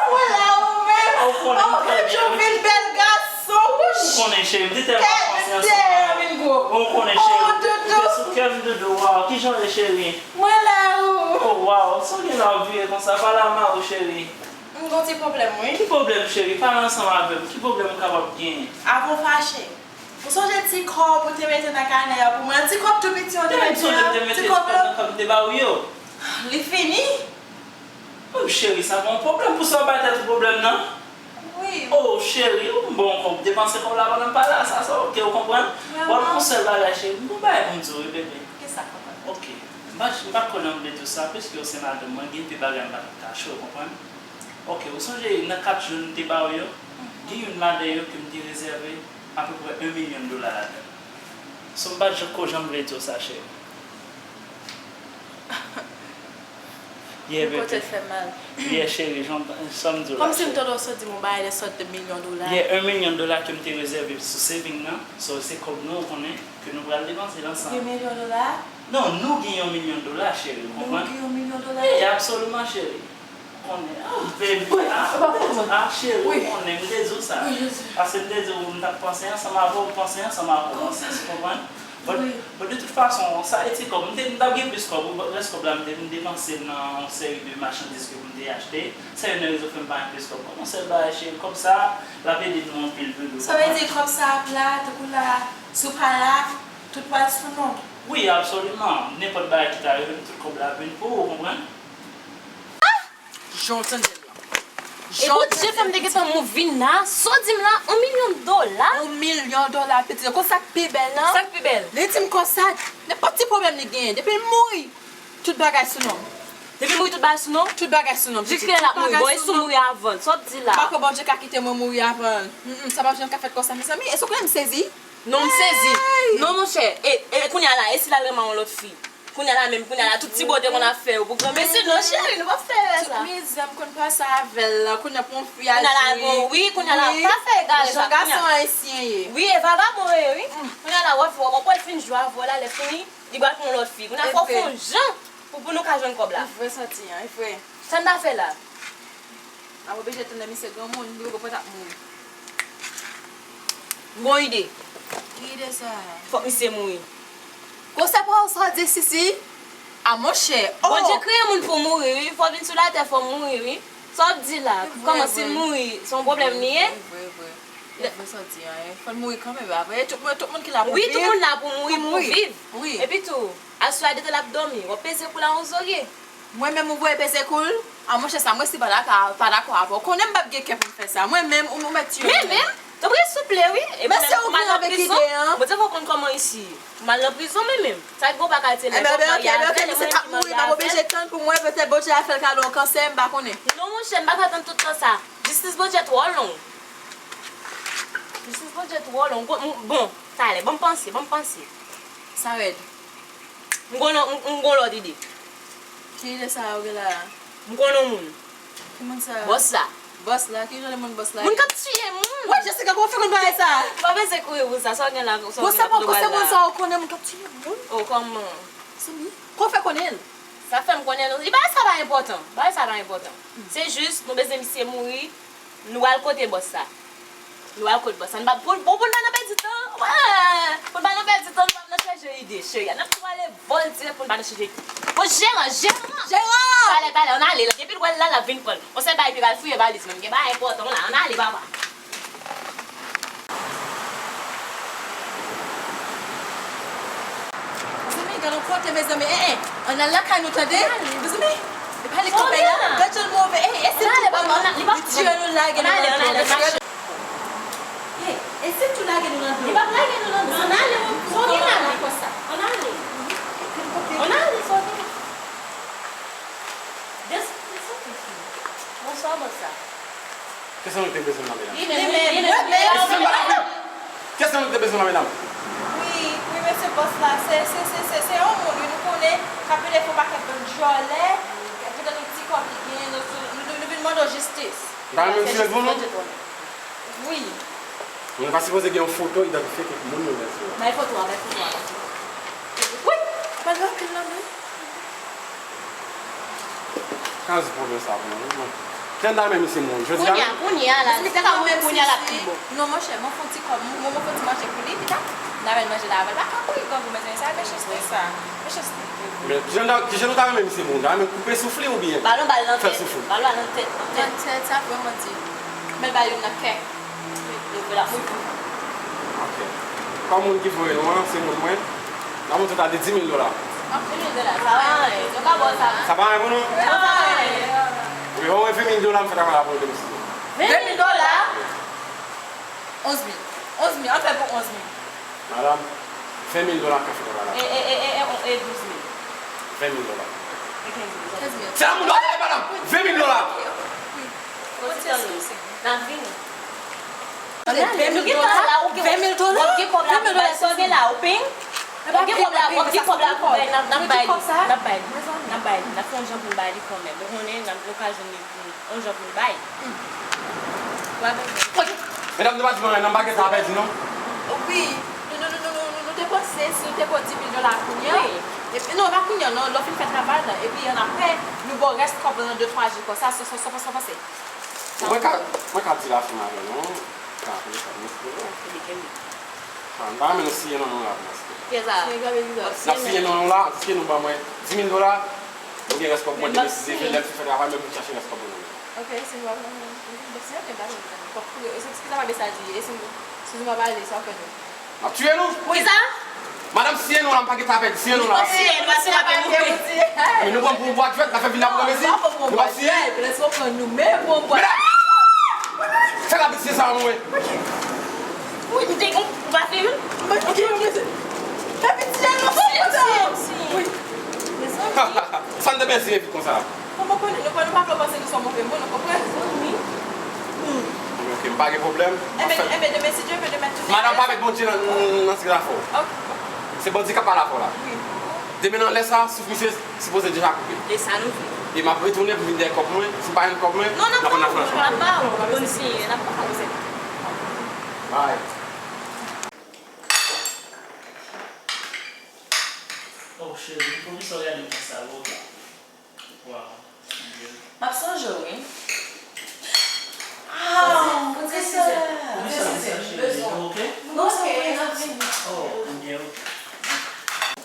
Mwen la, ou menm? Oh, ou konnen m trè byen, wi. Ou vin bèl gason, wi. Ou konnen, cheri, m te tèlman panse ansanm avè w. Ou konnen, cheri, m te sou kè m, doudou. Waw, kijan w ye, cheri? Mwen la, ou. Oh, waw, sa w gen la w ap vire konsa? Pale a mari w, cheri. M gon ti pwoblèm, wi. Ki pwoblèm, cheri? Pale ansanm avè m. Ki pwoblèm m kapab genyen? Avan w fache, ou sonje ti kòb ou te mete nan kanè a pou mwen? Ti kòb tou piti ou te mete an? Ti kòb la? Ti kòb m te ba ou yo? Li fini. Oh, cheri, sa pa yon pwoblèm pou sa w bay tèt ou pwoblèm, non? Wi. Oh, cheri, ou m ba w kòb, depanse kòb la pandan m pa la, sa, sa oke, ou konprann? Bon, yon sèl bagay, cheri, m gon bagay pou m di w, wi, bebe. Kisa, papa? Oke. M pa, m pa t konnen m vle di w sa, piske w se madanm mwen, gen enpe bagay m pa t ap kache w, konprann? Oke, ou sonje nan kat jou m te ba w yo? Gen youn ladan yo ke m te rezève apeprè yon milyon dola ladan l. So, m pa t janko janm vle di w sa, cheri. Yeah, baby. Kote l fè mal. Yeah, cheri, jan, jan m di w la, cheri. Kòmsi m tande w sot di m yon bagay de sòt de milyon dola. Yeah, yon milyon dola ke m te rezève sou saving nan. So, se kòb nou, ou konnen, ke nou pral depanse l ansanm. Yon milyon dola? Non, nou gen yon milyon dola, cheri, ou konprann? Nou gen yon milyon dola? Wi, absoliman, cheri. Ou konnen, ah, baby, ah, ah, cheri, ou konnen, m te di w sa. Paske m te di w, m t ap panse ansanm avè w, m panse ansanm avè w, nan sans, ou konprann? But, but de tout fason, sa e ti kòb. M te, m t ap gen plis kòb wi, but rès kòb la, m te vin depanse l nan yon seri de machandiz ke pou m te achte. Se youn nan rezon fè m pa gen plis kòb. Kòm yon sèl bagay, cheri, kòb sa, l ap ede nou anpil, vre, vre. Sa vle di kòb sa ap la, tankou la, si w pa la, tout pral sou non. Wi, absoliman. Nenpòt bagay ki ta rive m, tout kòb la ap vin pou ou, ou konprann? Jan w tande l lan. Ebon Dye fè m te gentan move vin la, sa w di m la, yon milyon dola? Yon milyon dola, pitit. Konn sa k pi bèl lan? Sa k pi bèl? Li di m konsa, nenpòt ti pwoblèm li genyen, depi l mouri, tout bagay sou non m. Depi l mouri, tout bagay sou non w? Tout bagay sou non m, pitit. Jiskilè l ap mouri. Bon, e si w mouri avan l, sa w di la? M pa kwè Bondye ka kite mwen mouri avan l. Mm, mm, sa p ap janm ka fèt konsa, mezanmi. Èske w konnen m sezi? Non, m sezi. Non, monchè. E, e kounye a la, e si l al renmen yon lòt fi? Kounye a la menm, kounye a la, tout ti bote konn ap fè yo pou granmesi. Non, cheri, nou p ap fè sa. Tout mizè m konn pase avè l lan, kounye a pou yon fi al jwe. Kounye a la, bon, wi, kounye a la, pa fè egare sa, kounye a. Jan gason ayisyen ye. Wi, e vagabon yo ye, wi. Kounye a la, w ap, w ap, w ap fin jwe avè w la, lè fini, li pral pran yon lòt fi. Kounye a, fò w fè yon jan pou, pou nou ka jwenn kòb la. Li vre sòti an, li vre. Sa n ta fè la? N ap oblije tann lè misye granmoun, li poko pral ap mouri. M gon ide. Ki ide sa? Fòk misye mouri. Gwosè pawòl sa w di, Sisi? A monchè, oh! Bondye kreye moun pou mouri, wi. Fò w vin sou latè, fò w mouri, wi. Sa w ap di la? Kòman si l mouri, se yon pwoblèm li ye? Vre, vre, vre. Vre, vre sa w di an, fò l mouri kanmenm, apre, tout moun, tout moun ki la pou viv. Wi, tout moun la pou mouri, pou viv. Wi. Epi tou, aswè a detan l ap dòmi, w ap peze kou l a yon zorye. Mwen menm ou voye peze kou l? A monchè sa, mwen si pa dakò, pa dakò avè w. Konnen m p ap gen kè pou m fè sa. Mwen menm, ou, ou mèt tiye m. Men menm, tanpri souple wi. Epi menm pou m al nan prizon, Bondye fè w konn kòman isi. Pou m al nan prizon mwen menm. Sa k gen w pa ka tiye nèg w ap marye avè l, e mwen menm ki marye avè l. Mwen menm, ok, ok, m ap oblije tann pou mwen, petèt Bondye a fè l kado yon kansè, m pa konnen. Non monchè, m pa ka tann tout tan sa. Jistis Bondye twò long. Jistis Bondye twò long. Bon, talè, ban m panse, ban m panse. Sa rèd. M gon, m, m gon lòt ide. Ki ide sa a ou gen la a? M konn yon moun. Ki moun sa a? Bòs la. Bòs la? Ki jan de moun bòs la ye? Moun k ap tiye moun! Wè, Jessica, kòman w fè konn bagay sa a? Ou pa bezwen kouri pou sa, sa w gen la, sa w gen la pou w pral la. Gwosè moun sa a ou konnen, moun k ap tiye moun? Oh, kòman? Mezanmi, kòman w fè konnen l? Sa fè m konnen l, li bagay sa pa enpòtan. Bagay sa pa enpòtan. Se jis, nou bezwen misye mouri. Nou al kote bòs la. Nou al kote bòs la. Nou pa, pou, pou, pou n pa nan pèdi tan. Wè. Pou n pa nan pèdi tan, nou pa nan chèche ide, cheri. N ap tou ale vòl dirèk pou n pa nan chèche ide. Bon, jeran, jeran! Jeran! Talè, talè, ann ale la. Depi l wè l la, l ap vin pran l. On sèl bagay, epi l al fouye valiz mwen. Gen bagay enpòtan la. Ann ale, papa. Mezanmi, gade yon kote, mezanmi. Eh, eh. Ann al lakay nou, tande? Mezanmi, e pa li kanpe la. Gad jan l move. Eh, e si l tou pran nou? Li tire nou, lage nou nan dlo. Eh, e si l tou lage nou nan dlo? Li p ap lage nou nan dlo. Ann ale, sa w gen la menm konsa? Ann ale. Ann ale, sa w gen la? Desann, desann, desann. Bonswa, bonswa. Kiyès nou te bezwen la, medam? Li menm, li menm, li menm. Kiyès nou te bezwen la, medam? Wi, wi, mesye bòs la, se, se, se, se, se yon moun, wi, nou konnen, k ap pede fè yon pakèt bann djòlè, poutan nou ti kòb li genyen, nou, nou, nou, nou vin mande w jistis. Ou ta renmen m siyen l pou nou? Wi. Nou pa sipoze gen yon foto idantifye tout moun nou bezwen. Bay foto a, bay foto a, bay foto a. Wi! Pral gen anpil nan men. Ka di pwoblèm sa pou mwen, wi. Kè n ta renmen misye mouri. Jodi a, kounye a, kounye a la, se ka mouri kounye a l ap pi bon. Non, monchè, mwen fè yon ti kòb, mwen, mwen fè yon ti manje pou li, pita, n a fè l manje la avè l. Pa ka mouri grangou, mezanmi, sa mechanste sa. Mechanste. Men, kijan ta, kijan nou ta renmen misye mouri? Nou ta renmen koupe souf li oubyen fè l soufri? Ba l yon bal nan tèt. Ba l yon bal nan tèt, nan tèt. Nan tèt, sa vrèman di. Men l ba youn nan kè. Yo fè l ap mouri pou nou. Ok. Kòm moun ki voye nou an, se moun mwen, n a montre w ta de dis mil dola. Dis mil dola, sa pa anyen. Yo ka ba w sa. Sa pa anyen pou nou? Sa pa anyen. Wi, ban mwen ven mil dola, m fè travay la pou nou demen. Ven mil dola? Onz mil. Onz mil, ann fè pou onz mil. Madanm, ven mil dola ka fè travay la. E, e, e, e, e, e douz mil. Ven mil dola. E kenz mil. Kenz mil. Se la moun dwa travay, madanm. Ven mil dola. Wi. N ap vini. Ven mil dola. Ven mil dola. W ap gen kòb la pou bay. Sa w gen la, ou peng? W ap gen kòb la, w ap gen kòb la pou bay. N ap, n ap bay li. N ap bay li. N ap bay li. N ap fè yon jan pou n bay li kanmenm. Ou konnen, n ap, nou ka jwenn li pou yon jan pou n bay. Medam, nou pa di mwen, nan pakèt sa a pèdi, non? Wi. Nou, nou, nou te panse si nou te pran dis mil dola kounye a. Epi, non, pa kounye a, non, lè w fin fè travay la. Epi, annapre, nou ba w rès kòb la nan de, twa jou konsa, sa, sa, sa, sa w panse? Mwen ka, mwen ka di la fin avè nou. Ka, telefòn, mèsi pou nou. Kenbe, kenbe. Ah, m pa renmen nou siye non nou la pou mwen. Kiyès sa? Siye gade li la. N ap siye non nou la, siye nou ban mwen dis mil dola. Mwen gen rès kòb mwen, demen si Dye vle, lè m fin fè travay, mwen vin chache rès kòb mwen nan men. Ok, si nou pa pran, si nou pa pran, e se ki sa m ap sa di, e si nou, si nou pa pale, sa w fè nou? M ap tiye nou. Kisa? Madanm, siye nou la, m pa gen tan pèdi, siye nou la. Siye nou, siye nou, siye nou. Men nou pran pou yon bwat jwèt, n ap fè vin la pou mezi. Nou pa siye. Medam! Fè la pitiye sa, mwen. Wi, m te, ou pa fè youn? Mwen, ok, mwen, mwen, fè pitiye, non, fè pitiye. Wi. Mezanmi. Sa n te bezwen vit konsa. Kòman konnen, nou pa, nou pa fè panse nou se yon move moun, ou konprann? Zanmi. Hmm. Ok, m pa gen pwoblèm. Enben, enben, demen, si Dye vle, demen, tout. Madanm, pa met Bondye nan, nan, nan ti afè w. Ok. Se bandi k ap pale avè w la. Wi. Demen nan lè sa, souf misye sipoze deja koupe. E sa nou vle. E m ap retounen pou m vin dèyè kòb mwen. Si m pa jwenn kòb mwen, non, n ap pran nan flanch mwen. N ap ba w, n ap konn si, n ap ba w, se. Bye. Oh, cheri, poukisa w gade m konsa, bro? Waw, Bondye. M ap sonje w, wi. Ah, poukisa? Poukisa, cheri? Ou oke? Non, ok, n ap vini. Oh, m byen, oke.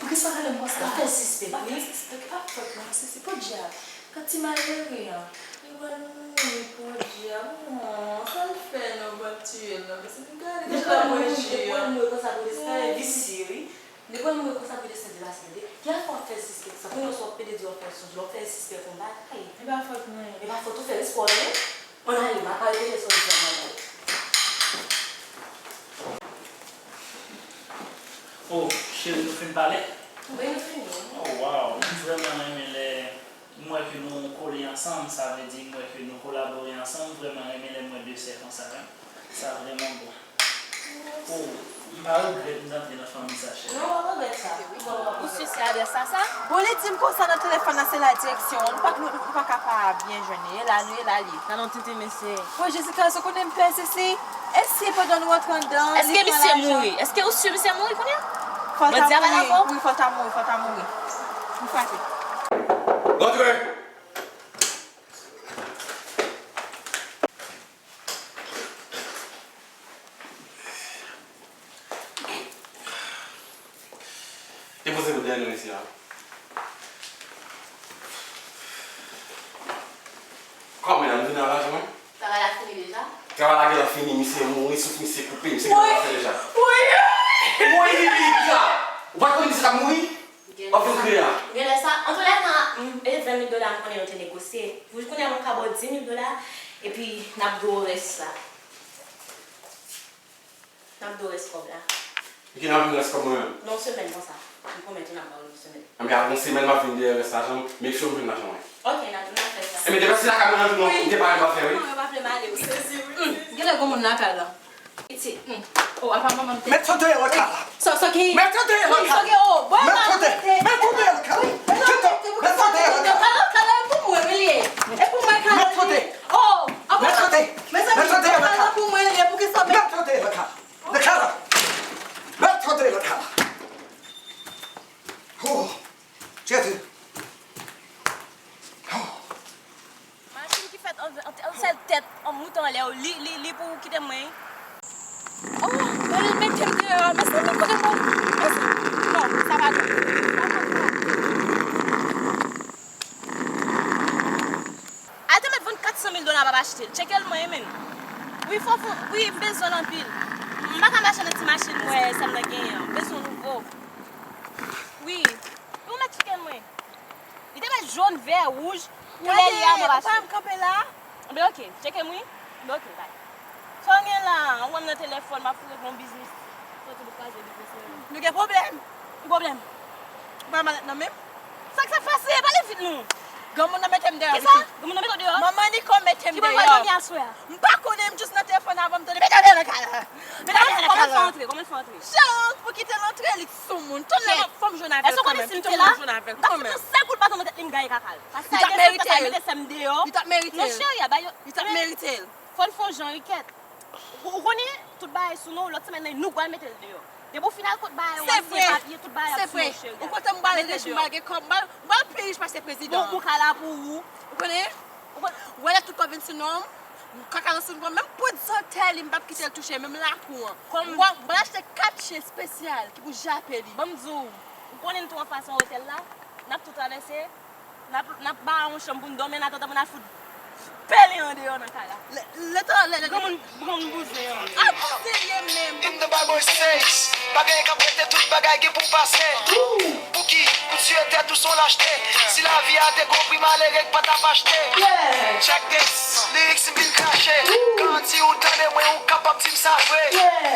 Poukisa w gade m konsa? Ou fè l sispèk, wi. M pa fè l sispèk, e pa fòt mwen, se, se podyab. Gad ti malere a. Li pral mouri, podyab. Oh, sa l fè non, pral tiye l non, paske gade kijan l ap manje a. Li pral mouri konsa pou lespè, visye, wi. Li pral mouri konsa pou lespè de la sante. Ki afè w ap fè l sispèk sa? Kounye a w ap pede di w ap fè l sonje, w ap fè l sispèk yon bagay. E pa fòt mwen. E pa fòt ou, fè l espwa w tande. Ann ale, m ap arete lè sa w di a, m ann ale. Oh, cheri, nou fin pale? Wi, nou fini. Oh, wow. M vrèman renmen lè m wè ke nou kole ansanm, sa vle di m wè ke nou kolabore ansanm, m vrèman renmen lè m wè de sè konsa, wi. Sa vrèman bon. Oh, m pa regrèt m t antre nan fanmi sa, cheri. Non, w ap regrèt sa. Ou si se adrès la sa? Bon, li di m konsa nan telefòn nan, se la direksyon. Nou pa, nou, nou pa ka pa byen jwenn li. E la, nou, e la li ye. Gade yon tenten mesye. Bon, Jezikris, ou konnen m pè sesi. E si pandan nou rantre anndan, li pran lajan? Èske misye mouri? Èske ou si misye mouri kounye a? Fò l ta mouri. Wi, fò l ta mouri, fò l ta mouri. M frape. Rantre! Depoze nou dèyè nou isi a. Kòman, nou vin nan lajan mwen? Travay la fini deja? Travay la genlè fini, misye mouri, souf misye koupe, misye gentan fè deja. Woy, woy, woy! Woy, li, li, li la! Ou pa t konn misye t ap mouri? W ap vin kriye a. Genlè sa, antoulèka, m, e ven mil dola m konnen nou te negosye. Pou kounye a, m ka ba w di mil dola, epi n ap dwe w rès la. N ap dwe w rès kòb la. Epi n ap dwe w rès kòb mwen menm? Nan yon semèn konsa. M pwomèt ou n ap ba w l yon semèn. Anben, avan yon semèn, m ap vin dèyè rès lajan m, make sure m jwenn lajan mwen. Ok, n ap, n ap fè sa. Enben, depi se la ka mwen rann nou, m te pale m pa fè, wi. Mwen pa vle m ale, wi. Sezi, wi. Genlè gon moun lakay la. Pitit, hmm. Oh, apa manman m te. Mèt yo dèyè lakay la. Sa, sa ki? Mèt yo dèyè lakay la. Mèt yo dèyè, mèt yo dèyè lakay la. Kèt, mèt yo dèyè lakay la. Kala, kala, e pou mwen, wi, li ye. E pou mwen, kala, wi. Mèt yo dèyè. Oh, apa. Mèt yo dèyè. Mezanmi, mèt yo dèyè lakay la. Kala pou mwen, li ye, pou ki sa mèt yo dèyè lakay la. Lakay la. Mèt yo dèyè lakay la. Oh, Jezi. Oh. Machin ki fèt an, an, an sèl tèt, an moute anlè, li, li, li pou kite mwen. Oh, gade l mete m deyò, mezanmi, kote m pral? Mezanmi, non, sa pa bon. Sa pa bon. Al te mèt vann kat san mil dola m ap achte l. Tcheke l mwen, men. Wi, fò, fò, wi, m bezwen l anpil. M pa ka mache nan ti machin m wè sè m nan genyen an. M bezwen nouvo. Wi. Ou mèt tcheke l mwen. Li te mèt jòn, vè, wouj, koulè li a m ap achte. Gade, ou pa wè m kanpe la? Anben, ok, tcheke m wi. Anben, ok, bye. Sa w gen la? Ou wè m nan telefòn, m ap foure pou yon biznis. Soti pou kraze biznis mwen. Nou gen pwoblèm. Ki pwoblèm? Ou pa malèt nan men m? Sa k, sa k pase? Pale vit non. Granmoun nan mete m deyò, Vicky. Kisa? Granmoun nan mete w deyò? Manman Niko mèt m deyò. Ki bò w pral dòmi aswè a? M pa konnen, m jis nan telefòn avè w, m tande mete m deyò nan kay la. Mete m deyò nan kay la. Kòman fè antre? Kòman fè antre? Jan pou kite l antre, li t soumoun. Tout lè m ap fè m jwenn avè l kanmenm. Kite m jwenn avè l kanmenm. M ta fout yon sèl kout baton nan tèt li, m gaye kaka l. Li t ap merite l. Mete sè m deyò. Li t ap merite l. Non, cheri, a bay yo. Li t ap merite l. Fò n fè yon jan wi kèt. Ou, ou konnen, tout bagay sou non, lòt semèn nan, nou pral mete l deyò. Depi w fin al kot bagay ou, ansyen papye, tout bagay ap sou non, cheri. Ou kontan m pral rich, m pral gen kòb, m pral, m pral pi rich pase prezidan an. Bon, bon, kala pou ou. Ou konnen? Ou konn, ou wè lè tout kòb vin sou non m, Kaka Jocelyn pran menm pwent santè li, m p ap kite l touche menm lakou an. Kòm m pral achte kat chen espesyal ki pou jape li. Ban m di w, ou konnen n tou anfas yon otèl la, n ap tou travèse, n ap, n ap ba yon chanm pou n dòmi, an atandan pou n al fout pele andeyò nan kay la. Letan, lè, lè, granmoun, granmoun bouzen an. A bouzen l ye menm. In the Bible it says, pa gen k ap rete, tout bagay gen pou pase. Pouki pou tiye tèt ou se yon lachte? Si lavi a te gon pri, malere k pa t ap achte. Check this, lyrics m vin krache. Garanti ou tande mwen, ou kapab di m sa vre.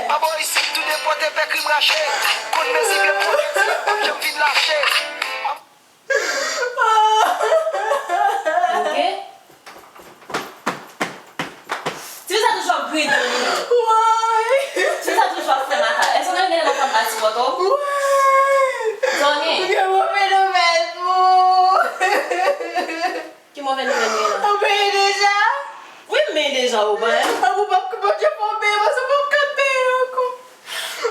Babo isit, tou nenpòt epè krim rache. Konn mezi byen pou m ap janm vin lache. Ok. Ti fi sa toujou ap griyen dlo li menm. Woy! Ti fi sa toujou ap fè makak. Èske w gentan gentan konn pati poto? Woy! Sa w gen? M gen move nouvèl pou ou. Ki move nouvèl ou gen la? Ou peye deja? Wi, m peye deja, ou pa wè? An, ou p ap, Bondye fè w peye, paske w p ap ka peye ankò.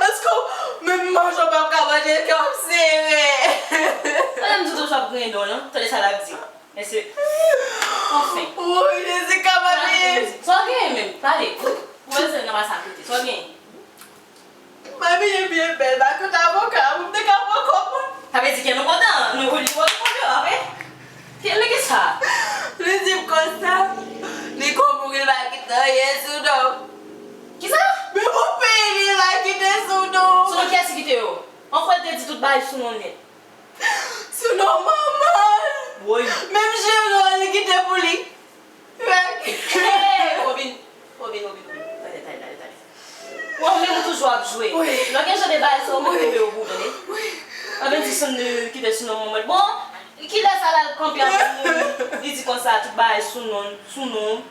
Èske w menm manje w p ap ka manje, kè w ap sere? Sa lè m di w toujou ap griyen dlo w lan? Tande sa l ap di. Mesye. Anfen. Woy, Jezi, ka manje. Sa w genyen menm? Pale. Ou bezwen nan pase akote. Sa w genyen? Mwen byen, byen bèl, pa kont avoka, pou m te ka pran kòb mwen. Sa vle di ke nou kontan, nou, li wè nou kontan, pa vre? Ki, men ki sa? Li di m konsa, li konprann li pa kite anyen sou non. Ki sa? Men pou peyi li pa kite sou non. Sou non kiyès ki kite yo? An fwa l te di tout bagay sou non l nèt. Sou non manman l. Woy. Menm jere an li kite pou li. Hey, Robin, Robin, Robin, Robin. Tande, tande, tande, tande. Ou menm ou toujou ap jwe. Wi. Lè w gen jan de bagay sa, ou menm kenbe yo pou ou, tande. Wi. Anben di sou non, kite sou non manman l. Bon, kilè sa l al kanpe anba moun, li di konsa tout bagay sou non, sou non.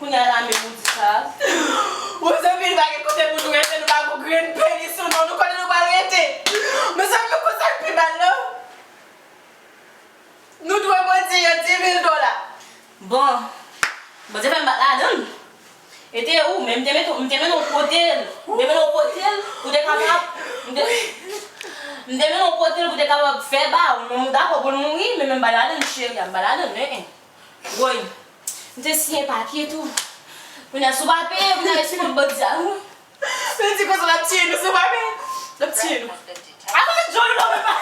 Kounye a la menm ou di sa. Wozopil pa gen kote pou nou rete, nou pa gon grenn peni sou non, nou konnen nou pral rete. Mezanmi, nou konn sa k pi mal non. Nou dwe Bondye yon dis mil dola. Bon, Bondye fè m bat ladan l. E te ou, men m te mete, m te mennen w kote l. M te mennen w kote l pou te kapab, m te, m te mennen w kote l pou te kapab fè ba ou, men ou dakò pou l mouri, men menm bat ladan l, cheri a, m bat ladan l, men, en. Woy, m te siyen papye tou. Kounye a, si w pa peye, kounye a, e sou kont bandi a, wi. Li di konsa l ap tiye nou, si w pa peye, l ap tiye nou. Apa djòl ou nan men pa.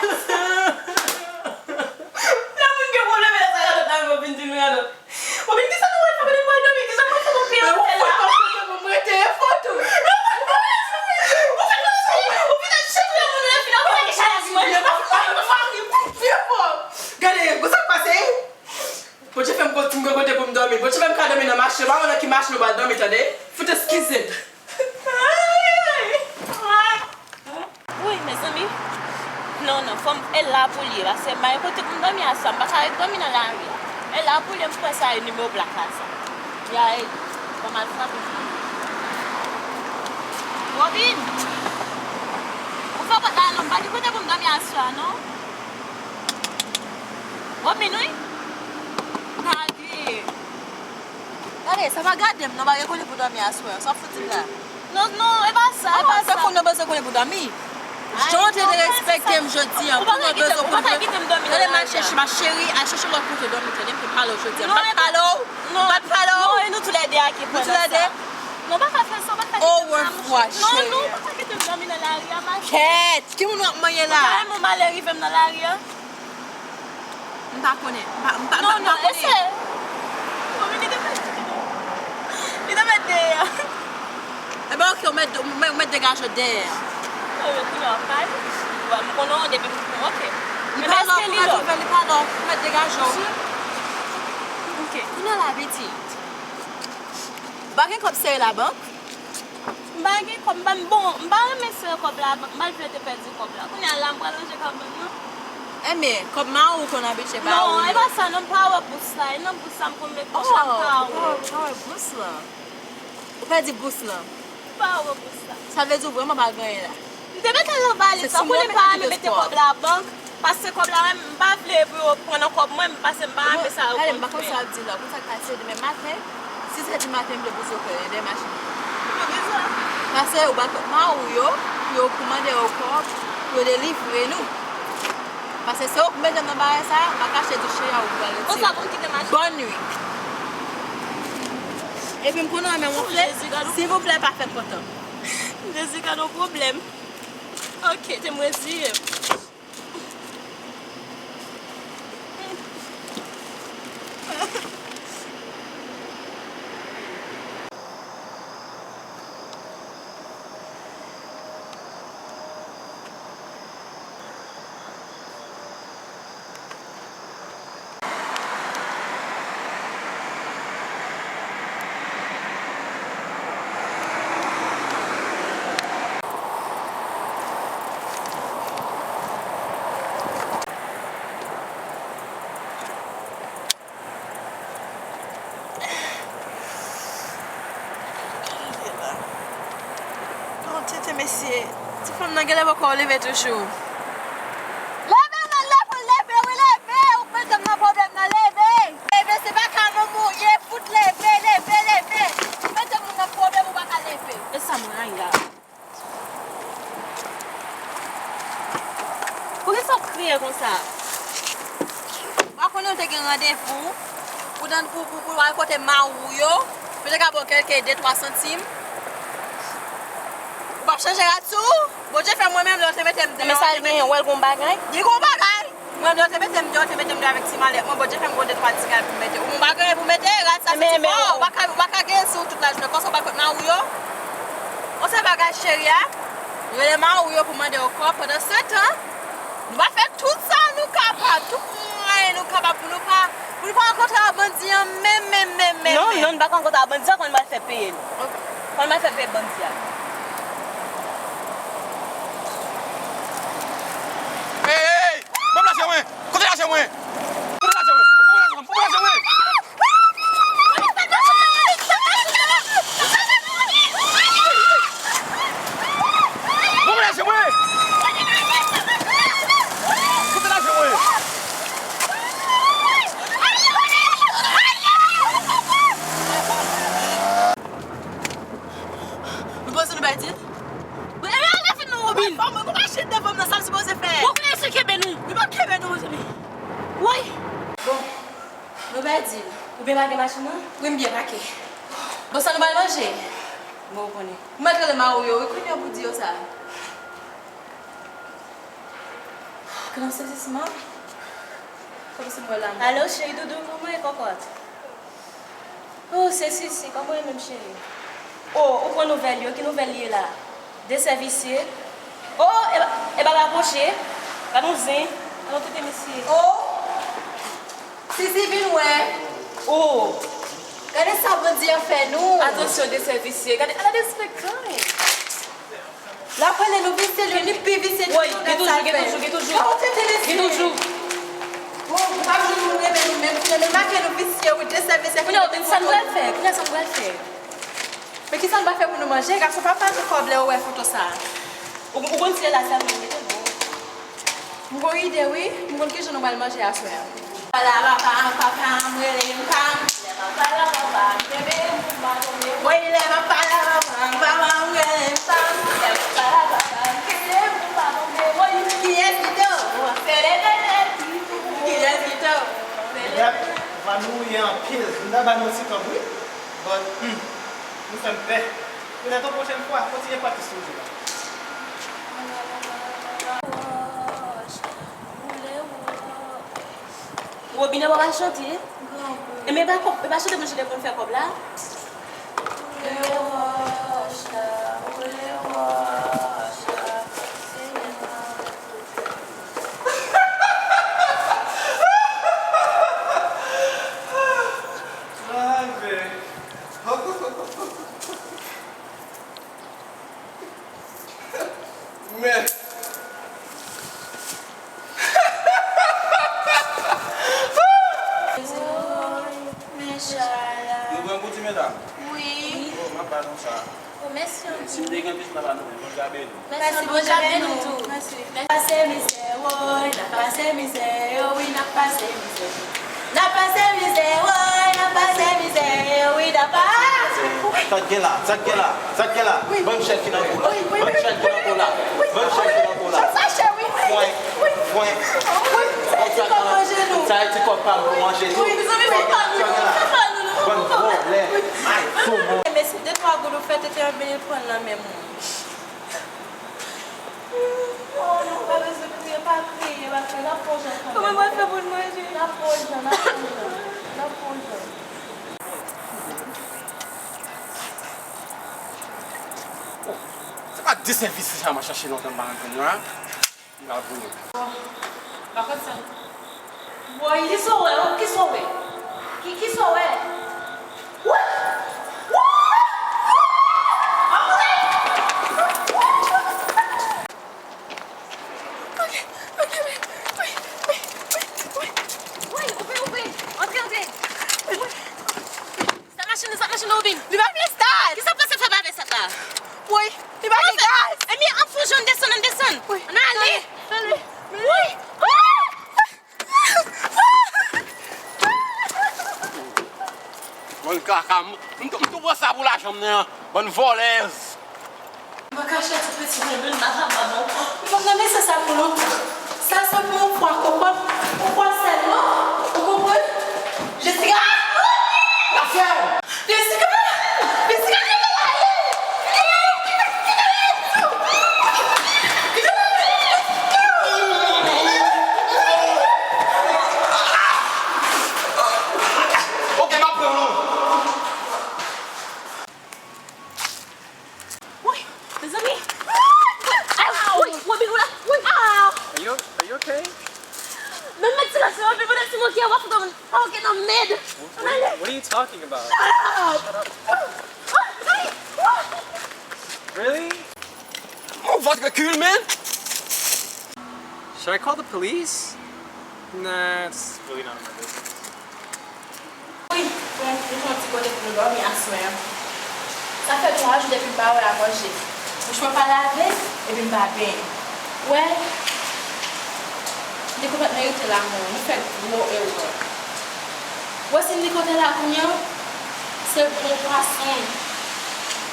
Lè moun gen pwoblèm, lè sa radòt la, men w vin di nou radòt. Ou vin di sa nou wè fè, nou wè dòmi, ki sa nou fè pou peye otèl la? Ou fè pa fè pou mwen te fò tou. Ou fè nou sa, ou vin al chèche lè moun nan fini, ou vin al chèche moun nan. Gade, ou sa k pase? Bondye fè m kote, m gen kote pou m dòmi. Bondye fè m ka dòmi nan mache. M pa konn nan ki mache nou pral dòmi, tande? Fout eskize m. Woy, mezanmi. Non, non, fò m, e la pou l ye, paske m pa gen kote pou m dòmi aswè a, m pa ka ret dòmi nan lari a. E la pou l ye, m kwè sa e nimewo plak la sa. Yay, fò m al frape. Robin! Ou fè pòt la non, m pa gen kote pou m dòmi aswè a, non. Robin, wi. Gade. Gade, sa pa gade m, non, pa gen kote pou dòmi aswè. Sa w fout di m la? Non, non, e pa sa, e pa sa. Tankou nou bezwen kote pou dòmi. Jan w te derespekte m jodi a, pou nou bezwen kote pou dòmi. Tande, m ap chèche, ma chérie, al chèche lòt kote dòmi, tande, m te pale w jodi a. M pa t pale w? M pa t pale w? Non, e nou toulède a ki pran nan sa. Nou toulède? Non, pa ka fè sa, pa ka kite m nan mouche. Orevwa, cheri. Non, non, pa ka kite m dòmi nan lari a, ma chérie. Kèt, ki moun w ap manyen la? Ou pa renmen yon malè rive m nan lari a? M pa konnen. M pa, m pa, m pa, non, m pa non, konnen. Eseye. Bon, men li te pèdi. Li te met dèyè. Ebyen, oke, ou met, ou met, ou met degaje w dèyè. Non, men kounye a w ap pale. Bon, m konnen w depi m, oke. Li pa lòk, ou mèt ouvè, li pa lòk, ou mèt degaje w. Oke. Kounye a la, pitit. Ou pa gen kòb sere labank? M pa gen kòb, m pa, bon, m pa renmen sere kòb la, m pa vle te pèdi kòb la. Kounye a la, m pral ranje kabann nan. Enben, kòb mari w konn abitye ba ou yo. Non, e pa sa, non, m pa wè bous la, e nan bous la m konn met kòb la, m pa wè. Oh, ou pa wè, ou pa wè bous la? Ou pèdi bous la? M pa wè bous la. Sa vle di ou vrèman pa gen anyen la? M te mete l nan valiz la, ou konnen m pa renmen mete kòb labank, paske kòb la, m pa vle pou yo pran nan kòb mwen, paske m pa renmen sa yo konn fè. Gade, m pa konn sa w ap di la, ou konn sa k pase demen maten, sis è di maten, m vle pou sofè, dèyè machin. Pou kisa? Paske yo ba kòb mari w yo, pou yo kòmande yo kòb, pou yo delivre nou. Paske se ou k mete m nan bagay sa, m pa kache di w cheri a ou pral retire. Konsa pou m kite machin. Bòn nwi. Epi m konnen w renmen wonfle. Silvouplè, pa fè m kontan. Jezi, gad yon pwoblèm. Ok, te m reziye m. Gade la. Non, tete mesye. Ti fanm nan genlè poko leve toujou. Leve, non, leve, leve, wi, leve. Ou mete m nan pwoblèm nan, leve. Leve, se pa ka manman w ye, fout leve, leve, leve. Ou mete moun nan pwoblèm, ou pa ka leve. E sa m rayi la. Poukisa w ap kriye konsa? Ou pa konnen w te gen randevou pou, pou, pou, pou al kote mari w yo, pou te ka ba w kèlke de twa santim? Ou p ap chanje rad sou ou? Bondye fè mwen menm lè w te mete m deyò. Men sa l genyen, w wè l gon bagay? Li gon bagay! Mwen, lè w te mete m deyò, w te mete m deyò avèk ti malèt mwen, Bondye fè m gon de twa ti kal pou m mete. Ou gon bagay pou mete, rad sa se ti fò, ou pa ka, ou pa ka gen sou tout lajounen konsa, ou pa konn mari w yo. On sèl bagay, cheri a, rele mari w yo pou mande yo kòb. Pandan se tan, nou va fè tout sa nou kapab, tout mwayen nou kapab pou nou pa, pou nou pa rankontre ak bandi an menm, menm, menm, menm. Non, non, nou pa ka rankontre ak bandi an, kòman nou pral fè peye l? Kòman nou pral fè peye bandi a? Ey, ey, ey! Ban m lajan mwen! Kote lajan mwen? Kote lajan mwen? Kote lajan mwen? Kote lajan mwen? Ban m lajan mwen! Kote lajan mwen? Nou panse nou bay di l? Bon, e ale fin non, Robin. Fò mwen, mwen pa chit devan nan, sa m sipoze fè? Bon, kounye a se kenbe nou. Nou p ap kenbe nou, mezanmi. Woy. Bon, nou bay di l. Ou byen pake machin nan? Wi, m byen pake. Bon, sa nou pral manje? Bon, ou konnen. Ou mèt rele mari w yo, wi, kounye a pou di yo sa. Gran sezisman. Kòmsi m wè la. Alo, cheri doudou, kòman w ye, kòkòt? Oh, se Sisi, kòman w ye menm, cheri? Oh, ou pran nouvèl yo, ki nouvèl li ye la? De sè visye? Oh, e ba, e ba rapwoche, ba nou zen, alò kite misye. Oh, Sisi vin wè. Oh. Gade sa Bondye fè nou. Atansyon, de sè visye, gade, ala de sè kay. L ap rele nou visye, li, li pi visye ke nou, gad sa l fè. Gen toujou, gen toujou, gen toujou. Gen toujou. Bon, ou pa jwenn moun renmen nou menm, ou renmen make nou visye, wi, de sè visye. Kounye a, sa n pral fè? Kounye a, sa n pral fè? Men kisa n pral fè pou nou manje? Gason pa pral gen kòb lè yo wè foto sa a. Ou, ou konn si lè la sèlman, mete bon. M gon ide wi, m konn kijan nou pral manje aswè a. Pala papa, papa m rele m pa m. Lè m ap pala papa m kenbe m pou m pa tonbe. Woy, lè m ap pala papa m, papa m rele m pa m. Lè m ap pala papa m kenbe m pou m pa tonbe. Woy, kiyès ki te w? Se le bebe ki tou. Kiyès ki te w? Se le bebe. Mesdam, nou annuiye anpil. Nou ta ba nou yon ti kanp wi. But, hmm, nou fè m pè. Petèt yon pwochèn fwa, kontinye pratis toujou la. Robina pa pral chante. Ebyen, e pa kòb, e pa chante pou chante pou n fè kòb la. Men. Men chay la. Yo pran pou ti medam. Wi. Oh, m ap ba nou sa. Oh, mèsi anpil. Si m te gen plis, m ta ba nou, men Bondye a beni. Mèsi, Bondye a beni w tou. Mèsi. N ap pase mizè, woy, n ap pase mizè, yo, wi, n ap pase mizè. N ap pase mizè, woy, n ap pase mizè, wi, n ap pa-. Sa k gen la? Sa k gen la? Sa k gen la? Ban m chèf ki nan po la. Ban m chèf ki nan po la. Ban m chèf ki nan po la. Fwen, fwen. Sa e ti kòb pa m pou manje tou. Sa k gen la? Bann vòlè, may, somon. Men si de twa goud ou fè tete an vini pran nan men moun. Oh, non, pa bezwen kriye, pa kriye, pa kriye. N ap pran jan kanmenm. Kòman mwen fè pou l manje? N ap pran jan, n ap pran jan. N ap pran jan. Se pa de sèvis sa m ap chache lontan m pa jwenn yo a. M pa vini. Bon, pa konn sa. Woy, kisa w wè? Kisa w wè? Ki, kisa w wè? Woy! Woy! Woy! Anmwey! Woy! Woy! Woy! Woy! Woy! Woy! Woy! Ouvri, ouvri! Antre, antre! Woy! Sa machin nan, sa machin nan, Obin. Li pa vle stat. Kisa w panse fè pa vle stat la? Woy, li pa vle gaz. Ebyen, ann fè yon jan, ann desann, ann desann. Woy. Ann ale. Woy. Bann kaka, m, m, m tou pran sa pou lajan m nan. Bann vòlèz. Mwen kache tout piti bonbon nan kaba non. Mwen pa nan mesye sa pou lontan. Sa se pou yon fwa kokòt, yon fwa sèlman. Ou konprann? Jessica! Jessica! Jessica, kite l ale! Kite l ale! Kite l ale! Kite l ale! Ok, m ap pran w. Woy, mezanmi. Ay, woy, woy, big la. Woy, ah. Are you, are you okay? Men met ti la se woy, big la, ti monkey, w ap fè kòm, ah, ok, nan med. What, what, what are you talking about? Shut up. Shut up. Really? Oh, votre cul, man! Should I call the police? Nah, it's really none of my business. Wi, frè m, nou jwenn yon ti kote pou nou dòmi aswè a. Sa fè twa jou depi m pa wè a manje. Bouch mwen pa lave, epi m pa benyen. Wè, li konprann merite lanmou, nou fè gwo erè. Wè si m li kote la kounye a, se bon pwason.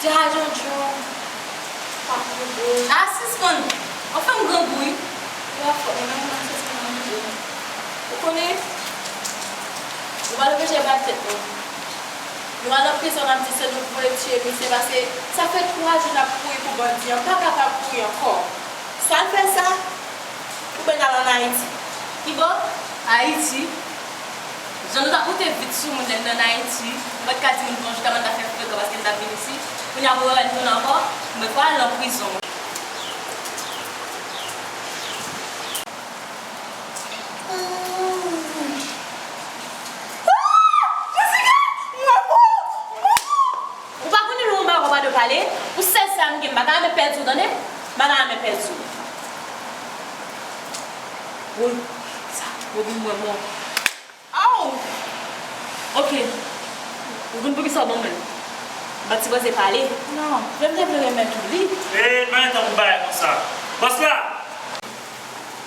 Djadjondjon. Pa koube. A, sispann. Anfen, m grangou, wi. Ou pa fòt, mwen menm, mwen soti nan manje. Ou konnen, ou pa oblije bat tèt nou. Nou al nan prizon, n ap di se nou k voye tiye misye, paske sa fè twa jou n ap kouri pou bandi an, pa kapab kouri ankò. Swa n fè sa, oubyen n al ann Ayiti. Kibò? Ayiti? Jan nou t ap moute vit sou moun lè n ann Ayiti, nou pa t ka di moun bonjou, tèlman n t ap fè frekan paske n t ap vin isit. Kounye a pou yo wè n tounen ankò, mwen pral nan prizon. Ou pa konnen lè yon bagay w pa dwe pale, ou sèl sa m gen, m pa ta renmen pèdi w, tande? M pa ta renmen pèdi w. Woy, sa, Robin mwen mò. Aw! Ok. Ou konn poukisa w ban mwen l? M pa t sipoze pale. Non, lè m te vle remèt ou li. E, pa gen tan pou bagay konsa. Bòs la!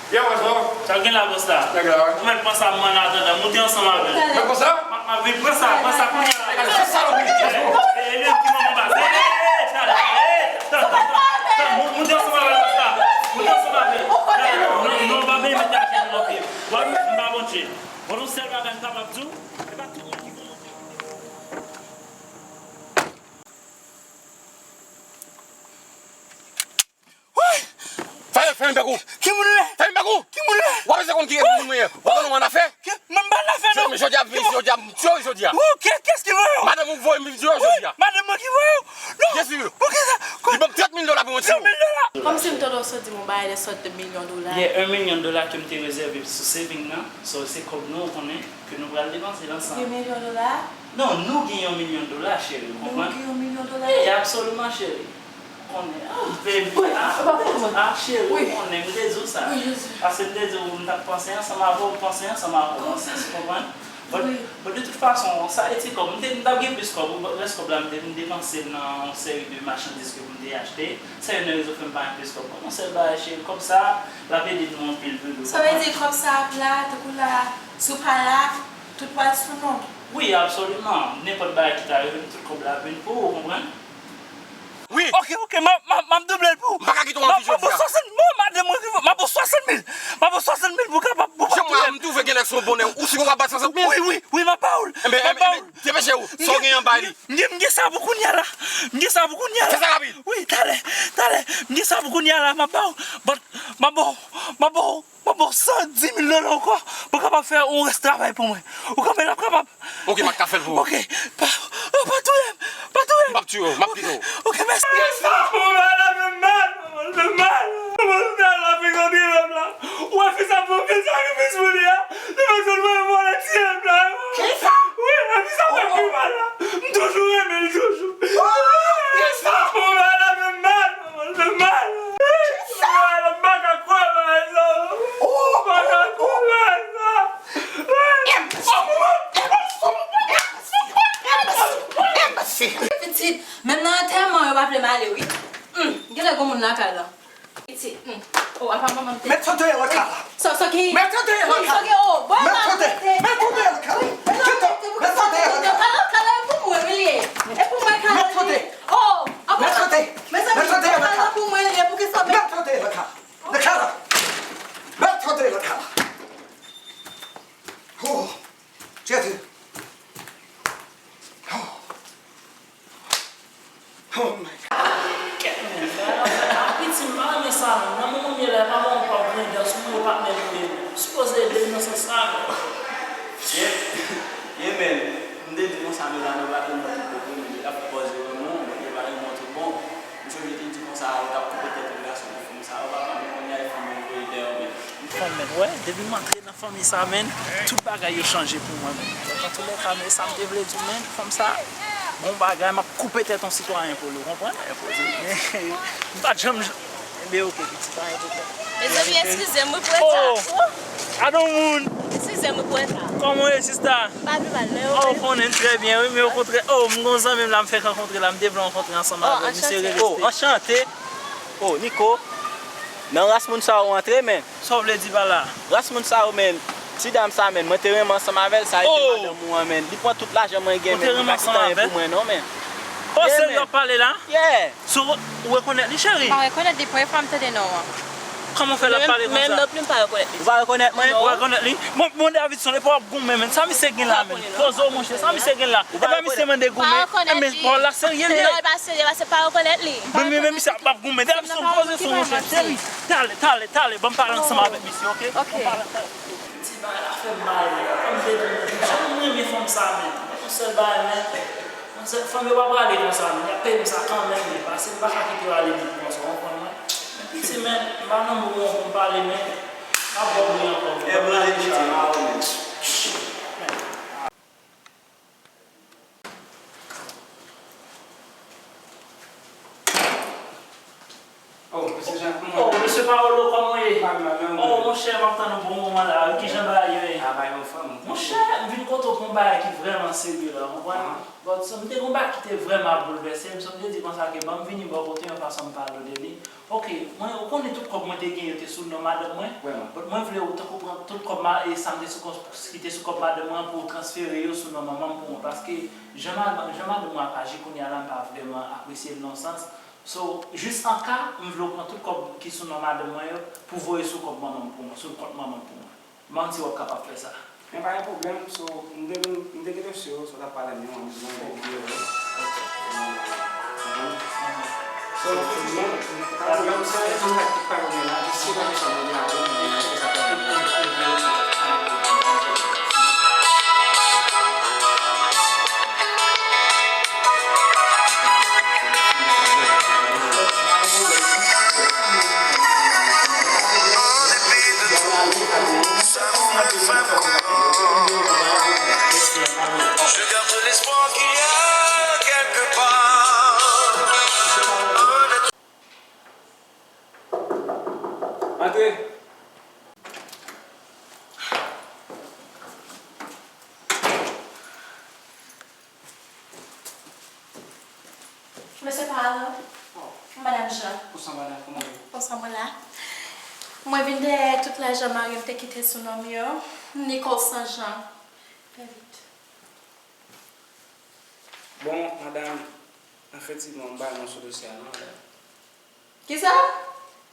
Ye, bòs la. Sa gen la, bòs la? Nèg la, wi. Ou mèt pran sa, m ann atandan. Moute ansanm avè l. Mèt pran sa? M ap, m ap vin pran sa, pran sa kounye a la. Nèg la, se salopri. E, e, e, e, ki manman baz. E, e, e, talè, talè, e, tann, tann, tann, tann, moute ansanm avè l, bòs la. Moute ansanm avè l. Talè, non, non, pa benyen mete ajenou nan pye m. W ap, m pa abòne. Bon, yon sèl bagay m kapab di w, se pa tout moun ki konn monte. Woy! Fèmen, fèmen bèk ou! Ki moun ou ye? Fèmen bèk ou! Ki moun ou ye? W ap eseye konn ki moun mwen ye. W ap konn ou annafè? Ki, mwen m pa annafè, non. Jodi a, jodi a, m tiye w jodi a. Ou, ki, kiyès ki voye w? Madanm ou voye m vin tiye w jodi a. Madanm mwen ki voye w? Non. Byen si. Poukisa? Li ban m trant mil dola pou mwen tiye w. Trant mil dola? Kòmsi m tande w sot di m yon bagay de sòt de milyon dola. Yeah, yon milyon dola ke m te rezève sou saving nan. So, se kòb nou, ou konnen, ke nou pral depanse l ansanm. Yon milyon dola? Non, nou gen yon milyon dola, cheri, ou konprann? Nou gen yon milyon dola? Wi, absoliman, cheri. Ou konnen. Ah, baby, ah, ah, cheri, ou konnen, m te di w sa. Wi, Jezi. Paske m te di w, m t ap panse ansanm avè w, m panse ansanm avè w nan sans, ou konprann? But, but de tout fason, sa e ti kòb. M te, m t ap gen plis kòb, wi, but rès kòb la, m te vin depanse l nan yon seri de machandiz ke pou m te achte. Sa youn nan rezon fè m pa gen plis kòb. Bon, yon sèl bagay, cheri, kòb sa, l ap ede nou anpil, wi, wi. Sa vle di kòb sa ap la, tankou la, si w pa la, tout pral sou non. Wi, absoliman. Nenpòt bagay ki ta rive m, tout kòb la ap vin pou ou, ou konprann? Wi. Ok, ok, m ap, m ap, m ap double l pou ou. M pa ka kite w anvi jodi a. M ap ba w swasant, bon, madanm mwen ki voye, m ap ba w swasant mil. M ap ba w swasant mil pou w kapab, pou w pa Mwen, m twouve gen lè se yon bonè. Ou si w ka bat sa, sa. Wi, wi, wi, m ap ba w l. Enben, m ap ba w l. Enben, depeche w. Sa w gen anba li. M gen, m gen sa pou kounye a la. M gen sa pou kounye a la. Fè sa rapid. Wi, talè, talè. M gen sa pou kounye a la, m ap ba w. But, m ap ba w, m ap ba w, m ap ba w san di mil dola ankò pou w kapab fè yon rès travay pou mwen. Ou konprann, m ap kapab. Ok, m ap ka fè l pou ou. Ok, pa, oh, pa touye m, pa touye m. M p ap tiye w, m ap kite w. Ok, mèsi. Ou malad, ou mal, ou mal, ou mal. Ou mal, la, fè kontre m la. Ou wè fi sa pran pil sakrifis pou li a. Li pa sot mwen vòlè tiye m la. Kisa? Wi, la fi sa fè pi mal la. M toujou renmen l toujou. Kisa? Ou malad, ou mal, ou mal. Kisa? Ou malad, m pa ka kwè bagay sa. M pa ka kwè bagay sa. Pitit, menm nan antèman, yo pa vle m ale, wi. Hmm, genlè gen moun lakay la. Pitit, hmm. Oh, apa manman m te. Mèt yo dèyè lakay la. Sa, sa ki? Mèt yo dèyè lakay la. Sa ki, oh, bwè. Mèt yo dèyè. Mèt yo dèyè lakay la. Mèt yo dèyè lakay la. E pou mwen, wi, li ye. E pou mwen, kay la. Mèt yo dèyè. Oh, apa. Mèt yo dèyè. Mezanmi, mèt yo dèyè lakay la pou mwen, li ye, pou ki sa? Mèt yo dèyè lakay la. Lakay la. Mèt yo dèyè lakay la. Oh, Jezi. Oh. Oh my God. Kèt men, bagay la fè a piti, m pa renmen sa non. Nan moman m ye la, e pa moman pou ap grendè sou mwen, yo pa t menm ede m. Sipoze ede m nan sans sa, non. Ye, ye, men, m te di konsa, men la, nou pa te mwen tout bon, men la fè pòz yo renmen w, men yo pa renmen w tout bon. M sonje te di konsa, yo t ap koupe tèt yon gason pou fanm sa yo, papa, men kounye a, e fanm yo voye dèyè w, men. Fanm, men, wè, depi m antre nan fanmi sa, men, tout bagay yo chanje pou mwen, men. Donk, antoulèka, men, sa m te vle di w, men, fanm sa, bon bagay, m ap koupe tèt yon sitwayen pou li, w konprann? Enpoze. M pa t janm, enben, ok, pitit, pa gen pwoblèm. Mezanmi, eskize m, wi, pou reta. Oh! Adon moun! Eskize m, wi, pou reta. Kòman w ye, sista? M pa pi mal, men. Oh, ou konnen trè byen, wi, men okontrè, oh, m gon zanmi m la, m fèk rankontre la, m te vle rankontre ansanm avè l. Misye rele Steve. Oh, anchante. Oh, Nico. Nan ras moun sa yo antre, men. Sa w vle di pa la? Ras moun sa yo, men. Ti dam sa, men, mwen te renmen ansanm avè l, sa e te madanm ou an, men. Li pran tout lajan mwen gen, men, li pa kite anyen pou mwen, non, men. Oh, serye w ap pale la? Yeah. So, ou rekonèt li, cheri? M pa rekonèt li, premye fwa m tande non an. Kòman w fè l ap pale konsa? Menm non plis, m pa rekonèt li. Ou pa rekonèt mwen? Ou pa rekonèt li? Bon, bon, Davidson, epa w ap goumen, men. Sa misye gen la, men? Poze w, monchè, sa misye gen la? Epa misye mande goumen? Enben, bon, la serye l ye. Non, e pa serye, paske m pa rekonèt li. Men, men, men, misye ap goumen. Davidson, poze w, monchè, cheri. Talè, talè, talè, ban m pale ansanm avèk misye, ok? Ok. Ban m pale ansanm. Ti bagay la fè m mal, men. Kòm m te di w, jan m renmen fanm sa, men. Yon sèl bagay, men. Fanm yo pa prale konsa, men y ap peye m sa kanmenm, men, paske m pa ka kite yo ale vit konsa, w konprann mwen? Men piti, men, m pa nan moman pou m pale, men, m ap ba w bri ankò, men. E blan e piti, m a ou menm. Oh, mesye Jean, kòman w ye? Oh, mesye Paolo, kòman w ye? M pa mal, non. Oh, monchè, m ap tann ou bon moman la, wi. Kijan bagay yo ye? Travay ansanm. Monchè, m vin kote w pou yon bagay ki vrèman serye la, w konprann? But, so, m te gen yon bagay ki te vrèman ap boulvèse m, so, m te di konsa ke ban m vini bò kote w yon fason m pale w de li. Ok, mwen, ou konnen tout kòb mwen te gen yo te sou non madanm mwen? But mwen vle ou tankou pran tout kòb ma-, e sa m te sou kòb, ki te sou kòb madanm mwen an pou w transfere yo sou non manman m pou mwen, paske jan madanm, jan madanm mwen ap aji kounye a la, m pa vrèman apresye l nan sans. So, jis an ka, m vle w pran tout kòb ki sou non madanm mwen yo pou voye sou kòb manman m pou mwen, sou kont manman m pou mwen. M santi w ap kapab fè sa. Men pa gen pwoblèm, so, m te, m te gentan si w, so, w t ap pale m, yon bizwen de vye, wi. So, men, pa gen pwoblèm, sa, se yon taktik pa yo gen la, jis si w pa gen sa, w gen la, w gen sa, w gen sa. Je garde l'espoir qu'il y a quelque part un être. Antre. Mesye Paolo, oh, Madam Jean. Bonswa, madam. Kòman w ye? Bonswa, mwen la. Mwen vin dèyè tout lajan mari m te kite sou non m yo. Nicholson Jean. Fè vit. Bon, madam, efektivman, m pa non sou dosye a, non, madam. Kisa?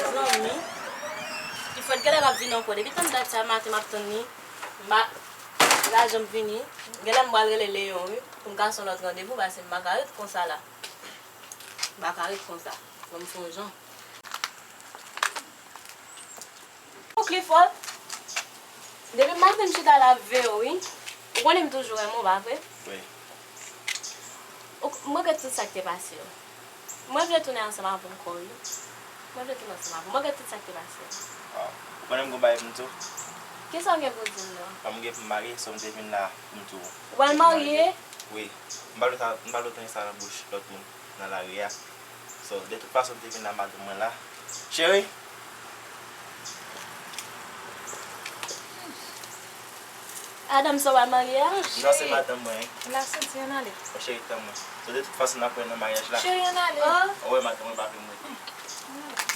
yon zanmi ki fèt genlè p ap vini ankò. Depi tann dat sa maten m ap tann li, m pa, li pa janm vini. Genlè m pral rele Leyon wi, pou m kase yon lòt randevou, paske m pa ka ret konsa la. M pa ka ret konsa. Fò m fè yon jan. Ou Clifford, depi maten m chita la ap veye w wi. Ou konnen m toujou renmen w, pa vre? Wi. Ou, m regrèt tout sa k te pase yo. Mwen vle tounen ansanm avè w ankò wi. Mwen vle tounen ansanm avè w. Mwen regrèt tout sa k te pase yo. Waw. Ou konnen m gon bagay pou m di w? Kisa w gen pou w di m nan? Bon, m gen pou m marye, so m te vin la pou m di w. Ou pral marye? Wi. M pa vle ta, m pa vle tande sa nan bouch lòt moun nan lari a. So, de tout fason, m te vin la, madanm mwen la. Cheri! Adam, sa w pral marye a? Non, se madanm mwen, wi. Ou la santi ann ale. Bon, cheri, tann mwen. So, de tout fason, n ap wè nan maryaj la. Cheri, ann ale. Ou wè madanm mwen pa vle m rete. Ann ale.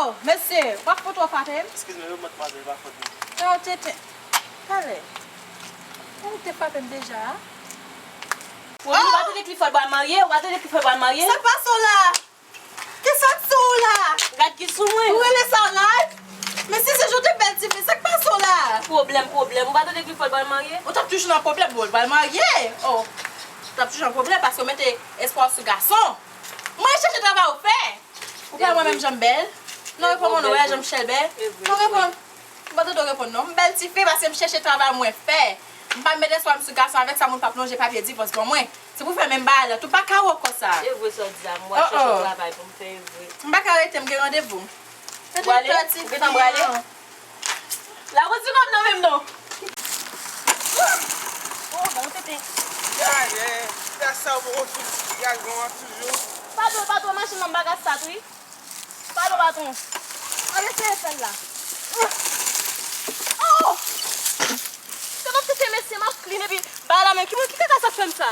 Oh, mesye, w ap fout twò frape m? Eskize m, wi, madmwazèl, pa fòt mwen. Nan, tenten. Talè. Ou te frape m deja a? Ou pa tande Clifford pral marye? Ou pa tande Clifford pral marye? Sa k pase w la? Kisa k sou ou la? Gad ki sou mwen. Ou rele sa live? Mesye, se jan w te bèl tifi, sa k pase w la? Pwoblèm, pwoblèm. Ou pa tande Clifford pral marye? Ou t ap toujou nan pwoblèm, bon, l pral marye. Oh. Ou t ap toujou nan pwoblèm paske w mete espwa w sou gason. Mwen chèche travay ou fè. Ou pa wè mwen menm jan m bèl? Non, reponn mwen non, wè jan m chèlbè. Non, reponn. M pa tande w reponn non. M bèl tifi paske m chèche travay mwen fè. M pa met espwa m sou gason, avèk sa moun p ap lonje papye divòs ban mwen. Se pou fè menm bagay la tou, pa ka wè konsa. E vre sa w di a, m pral chèche travay pou m fè, e vre. M pa ka rete, m gen randevou. Ou prale? Ou gentan prale? La, ou di kòb nan men m non. Oh, gade yon tenten. Gade, gade sa w poko fin gade gon an toujou. Patwon, patwon, machin nan bagay sa tou wi. Patwon, patwon. Ann eseye fè l la. Oh! Se yon tenten mesye, m ap clean epi bay la men. Ki moun ki kaka sa k fè m sa?